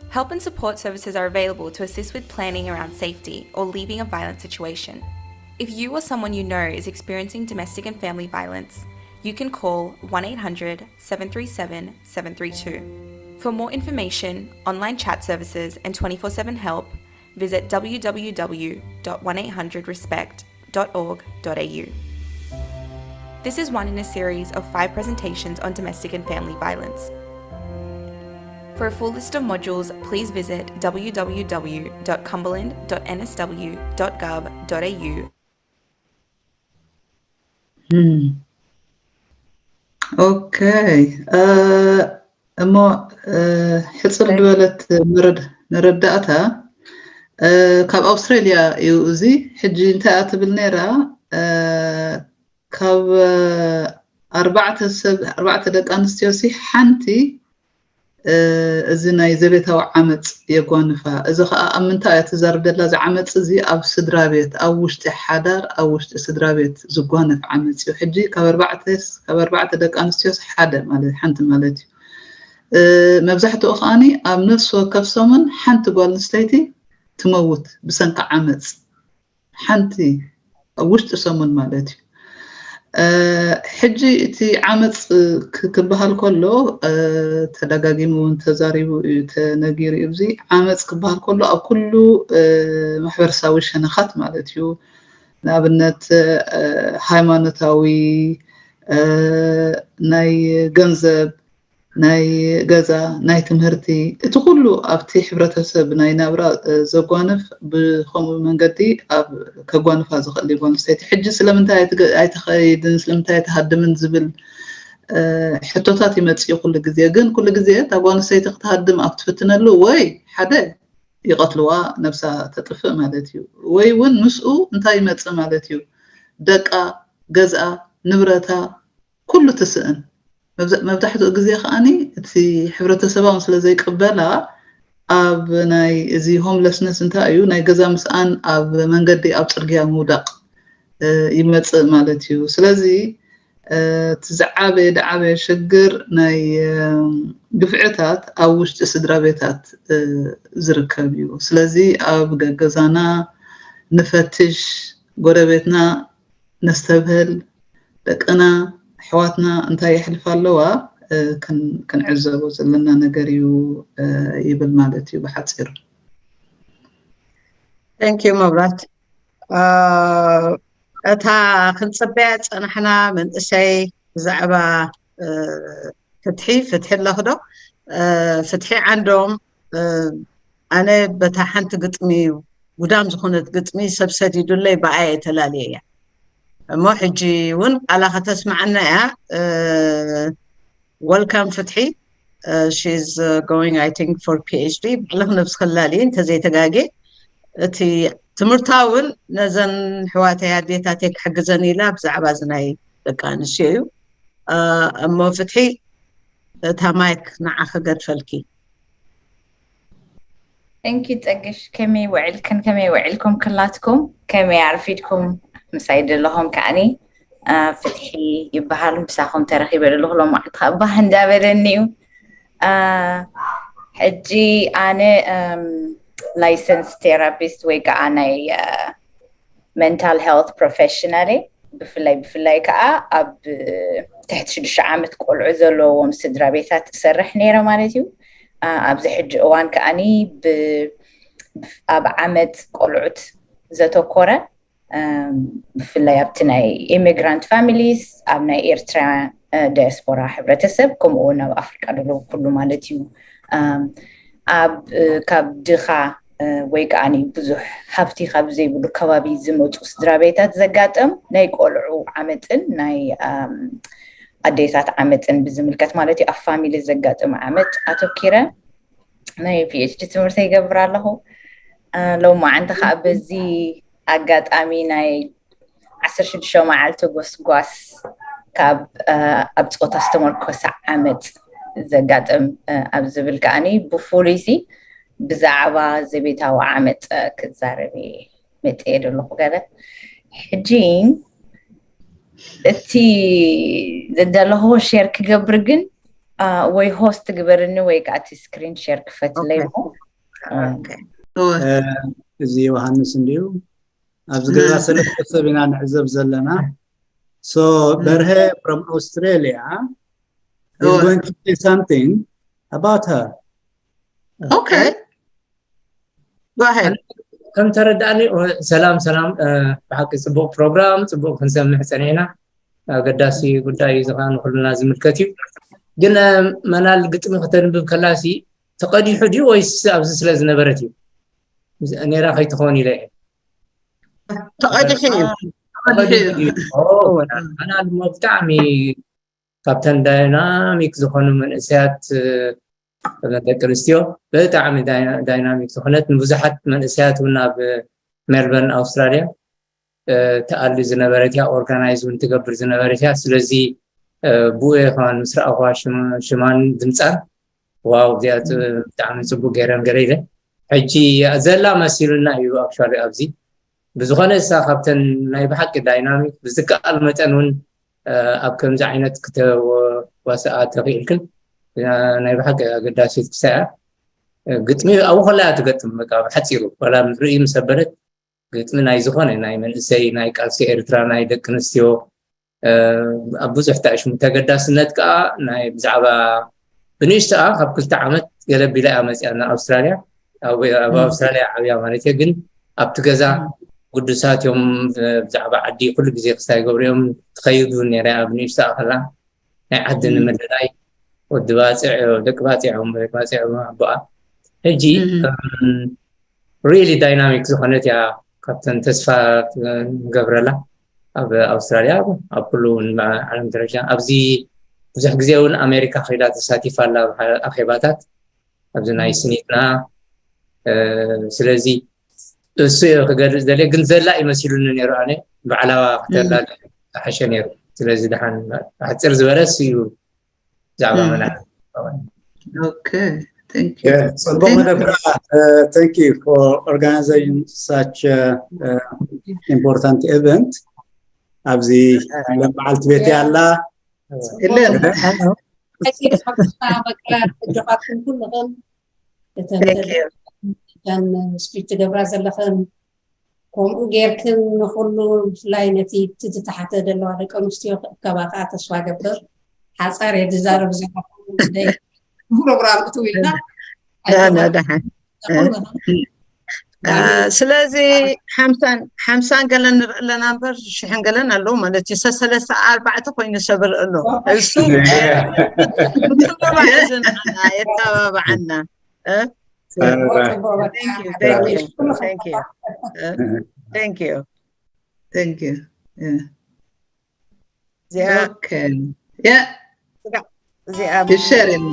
Help and support services are available to assist with planning around safety or leaving a violent situation. If you or someone you know is experiencing domestic and family violence, you can call one eight hundred, seven three seven, seven three two. For more information, online chat services, and twenty-four seven help, visit w w w dot one eight hundred respect dot org dot a u. This is one in a series of five presentations on domestic and family violence. For a full list of modules, please visit w w w dot cumberland dot n s w dot gov dot a u. Hmm. ኦኬ። እሞ ሕፅር ዝበለት መረዳእታ ካብ ኣውስትራሊያ እዩ። እዚ ሕጂ እንታይ እያ ትብል ነይራ? ካብ ኣርባዕተ ሰብ ኣርባዕተ ደቂ ኣንስትዮ ሲ ሓንቲ እዚ ናይ ዘቤታዊ ዓመፅ የጓንፋ። እዚ ከዓ ኣብ ምንታይ እያ ትዛረብ ዘላ? እዚ ዓመፅ እዚ ኣብ ስድራ ቤት፣ ኣብ ውሽጢ ሓዳር፣ ኣብ ውሽጢ ስድራ ቤት ዝጓነፍ ዓመፅ እዩ። ሕጂ ካብ ኣርባዕተ ካብ ኣርባዕተ ደቂ ኣንስትዮ ሓደ ማለት ሓንቲ ማለት እዩ። መብዛሕትኡ ከዓኒ ኣብ ነፍሲ ወከፍ ሰሙን ሓንቲ ጓል ኣንስተይቲ ትመውት ብሰንኪ ዓመፅ። ሓንቲ ኣብ ውሽጢ ሰሙን ማለት እዩ። ሕጂ እቲ ዓመፅ ክበሃል ከሎ ተደጋጊሙ እውን ተዛሪቡ እዩ፣ ተነጊሩ እዩ። እዚ ዓመፅ ክበሃል ከሎ ኣብ ኩሉ ማሕበረሰባዊ ሸነኻት ማለት እዩ። ንኣብነት ሃይማኖታዊ፣ ናይ ገንዘብ፣ ናይ ገዛ፣ ናይ ትምህርቲ፣ እቲ ኩሉ ኣብቲ ሕብረተሰብ ናይ ናብራ ዘጓንፍ ብከምኡ መንገዲ ኣብ ከጓንፋ ዝኽእል እዩ ጓል ኣንስተይቲ። ሕጂ ስለምንታይ ኣይትኸይድን ስለምንታይ ኣይትሃድምን ዝብል ሕቶታት ይመፅእ እዩ ኩሉ ግዜ። ግን ኩሉ ግዜ እታ ጓል ኣንስተይቲ ክትሃድም ኣብ ትፍትነሉ ወይ ሓደ ይቐትልዋ፣ ነብሳ ተጥፍእ ማለት እዩ፣ ወይ እውን ምስኡ እንታይ ይመፅእ ማለት እዩ፣ ደቃ፣ ገዝኣ፣ ንብረታ ኩሉ ትስእን። መብዛሕትኡ ግዜ ከዓኒ እቲ ሕብረተሰባውን ስለ ዘይቅበላ ኣብ ናይ እዚ ሆምለስነስ እንታይ እዩ ናይ ገዛ ምስኣን ኣብ መንገዲ ኣብ ፅርግያ ምውዳቕ ይመፅእ ማለት እዩ። ስለዚ እቲ ዝዓበየ ድዓበየ ሽግር ናይ ግፍዕታት ኣብ ውሽጢ ስድራ ቤታት ዝርከብ እዩ። ስለዚ ኣብ ገገዛና ንፈትሽ፣ ጎረቤትና ነስተብህል፣ ደቅና ኣሕዋትና እንታይ የሕልፋ ኣለዋ ክንዕዘቦ ዘለና ነገር እዩ ይብል ማለት እዩ ብሓፂሩ። Thank you መብራት። እታ ክንፅበያ ፀናሕና መንእሰይ ብዛዕባ ፍትሒ ፍትሒ ኣለኽዶ? ፍትሒ ዓንዶም ኣነ በታ ሓንቲ ግጥሚ ጉዳም ዝኾነት ግጥሚ ሰብ ሰዲዱለይ ብኣየ ተላልየ እያ እሞ ሕጂ እውን ቃላ ከተስማዓና እያ። Welcome ፍትሒ። She's going I think for PhD። ባዕልኽ ነብስኺ ላሊ እንተዘይተጋጌ እቲ ትምህርታ እውን ነዘን ኣሕዋተይ ኣዴታተይ ክሕግዘን ኢላ ብዛዕባ እዚ ናይ ደቂ ኣንስትዮ እዩ። እሞ ፍትሒ እታ ማይክ ንዓኺ ገድፈልኪ። Thank you ፀግሽ። ከመይ ውዕልክን ከመይ ውዕልኩም ክላትኩም? ከመይ ኣርፊድኩም? ምሳይ ዘለኹም ከዓኒ ፍትሒ ይበሃል። ምሳኹም ተረኺበ ዘለኹ ሎማዓንቲ ከዓ ባህ እንዳበለኒ እዩ። ሕጂ ኣነ ላይሰንስ ቴራፒስት ወይ ከዓ ናይ mental health professional እየ። ብፍላይ ብፍላይ ከዓ ኣብ ትሕቲ ሽዱሽተ ዓመት ቆልዑ ዘለዎም ስድራ ቤታት እሰርሕ ነይረ ማለት እዩ። ኣብዚ ሕጂ እዋን ከዓኒ ኣብ ዓመት ቆልዑት ዘተኮረ ብፍላይ ኣብቲ ናይ immigrant families ኣብ ናይ ኤርትራ ዳያስፖራ ሕብረተሰብ ከምኡ እውን ኣብ ኣፍሪቃ ዘለዉ ኩሉ ማለት እዩ ኣብ ካብ ድኻ ወይ ከዓ ብዙሕ ሃብቲ ካብ ዘይብሉ ከባቢ ዝመፁ ስድራ ቤታት ዘጋጥም ናይ ቆልዑ ዓመፅን ናይ ኣዴታት ዓመፅን ብዝምልከት ማለት እዩ ኣብ ፋሚሊ ዘጋጥም ዓመፅ ኣተኪረ ናይ ፒኤችዲ ትምህርቲ ይገብር ኣለኹ። ሎማዓንቲ ከዓ በዚ ኣጋጣሚ ናይ ዓሰርተ ሽዱሽተ መዓልቲ ጎስጓስ ካብ ኣብ ፆታ ዝተመርኮሰ ዓመፅ ዘጋጥም ኣብ ዝብል ከዓኒ ብፍሉይ ሲ ብዛዕባ ዘቤታዊ ዓመፅ ክዛረብ እየ መፅየ ዘለኹ ገለ ሕጂ እቲ ዝደለኹዎ ሼር ክገብር ግን ወይ ሆስት ግበርኒ ወይ ከዓ እቲ ስክሪን ሼር ክፈትለይ እሞ እዚ ዮሃንስ እንድዩ ኣብዚ ገዛ ሰለስተ ሰብ ኢና ንዕዘብ ዘለና so በርሀ from Australia is going to say something about her okay go ahead ከም ተረዳእኒ ሰላም ሰላም ብሓቂ ፅቡቅ ፕሮግራም ፅቡቅ ክንሰምዕ ፀኒዕና ኣገዳሲ ጉዳይ እዩ ዝኸዓ ንኩልና ዝምልከት እዩ ግን መናል ግጥሚ ከተንብብ ከላሲ ተቐዲሑ ድዩ ወይስ ኣብዚ ስለ ዝነበረት እዩ ነራ ከይትኸውን ኢለ ተቐዲሑ እዩ ኣና ድማ ብጣዕሚ ካብተን ዳይናሚክ ዝኾኑ መንእሰያት ደቂ ኣንስትዮ ብጣዕሚ ዳይናሚክ ዝኾነት ንብዙሓት መንእሰያት እውን ኣብ ሜልበርን ኣውስትራልያ ትኣሊ ዝነበረት እያ። ኦርጋናይዝ እውን ትገብር ዝነበረት እያ። ስለዚ ብኡ ከማን ምስ ረኣኹዋ ሽማን ድምፃን ዋው እዚኣ ብጣዕሚ ፅቡቅ ገይረን ገለ ኢለ ሕጂ ዘላ መሲሉና እዩ። ኣክቹዋሊ ኣብዚ ብዝኾነ እሳ ካብተን ናይ ብሓቂ ዳይናሚክ ብዝከኣል መጠን እውን ኣብ ከምዚ ዓይነት ክተዋስኣ ተኽኢልክን ናይ ብሓቂ ኣገዳሲት ክሳያ ግጥሚ ኣብኡ ከላ እያ ትገጥም። በቃ ብሓፂሩ ዋላ ርእዩ ምስ ኣበለት ግጥሚ ናይ ዝኾነ ናይ መንእሰይ ናይ ቃልሲ ኤርትራ ናይ ደቂ ኣንስትዮ ኣብ ብዙሕ ተኣሽሙ ተገዳስነት ከዓ ናይ ብዛዕባ ብንእሽተኣ ካብ ክልተ ዓመት ገለ ቢላ እያ መፅያ ናብ ኣውስትራልያ ኣብ ኣውስትራልያ ዓብያ ማለት እየ ግን ኣብቲ ገዛ ግዱሳት እዮም ብዛዕባ ዓዲ ኩሉ ግዜ ክስታይ ገብሩ እዮም ትኸይዱ ነይራ እያ ብንእሽተኣ ከላ ናይ ዓዲ ንምልላይ ወዲ ባፅዕ ደቂ ባፅዕ እዮም ባፅዕ ኣቦኣ ሕጂ ሪሊ ዳይናሚክ ዝኾነት እያ ካብተን ተስፋ ንገብረላ ኣብ ኣውስትራልያ ኣብ ኩሉ ዓለም ደረጃ ኣብዚ ብዙሕ ግዜ እውን ኣሜሪካ ከይዳ ተሳቲፋ ኣላ ኣኼባታት ኣብዚ ናይ ስኒትና ስለዚ እሱ ክገልፅ ደልየ ግን ዘላ ይመሲሉኒ ነይሩ ኣነ ባዕላዋ ክተላ ዝሓሸ ነይሩ ስለዚ ድሓን ኣሕፅር ዝበለ እሱ እዩ ብዛዕባ መና ጽቡቅ መደብራ thank you for organizing such important event ኣብዚ ለን በዓልቲ ቤት ኣላ መቅረብ እጆኻትኩም ኩልኽን እተን ስፒች ትገብራ ዘለኽን ከምኡ ጌርክን ንኩሉ ብፍላይ ነቲ እቲ ዝተሓተ ዘለዋ ደቂ ኣንስትዮ ክእከባ ከዓ ተስፋ ገብር ሓፃር እየ ዝዛረብ ዘለኹ ፕሮግራም ክትው ኢልና ስለዚ ሓምሳን ሓምሳን ገለን ንርኢ ኣለና እምበር ሽሕን ገለን ኣለዉ ማለት እዩ ሰሰለስተ ኣርባዕተ ኮይኑ ሰብ ርኢ ኣሎ እሱ የተባባዓና Thank you. Thank you. Thank you. Thank you. Thank you. Yeah. Yeah. Okay. Yeah. Yeah. You're sharing.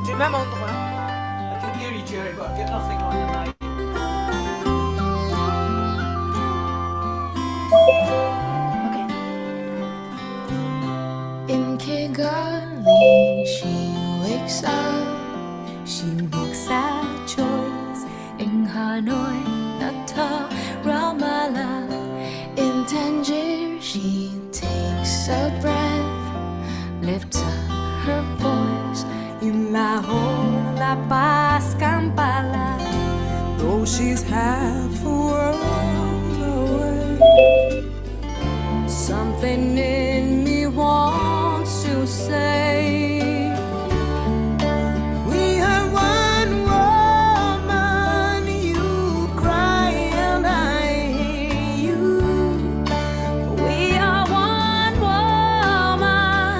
Du même endroit. I can hear you, Jerry, but I get nothing on the mic. In Kigali, she wakes up, she makes a choice. In Hanoi, Natal, Ramallah, in Tangier, she takes a breath, lifts up her voice. In Lahore, La Paz, Kampala, though she's half a world away. Something in me wants to say, we are one woman, you cry and I hear you. We are one woman,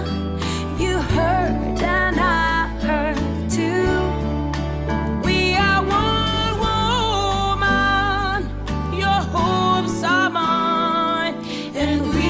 you hurt and I hurt too. We are one woman, your hopes are mine, and we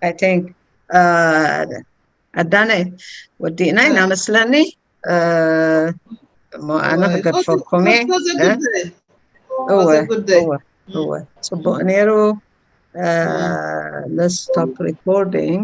I think ኣዳነ ወዲእና ኢና መስለኒ። እሞ ኣነ ክገድፈኩም እየ። እወ እወ እወ፣ ጽቡቕ ነይሩ። Let's stop recording.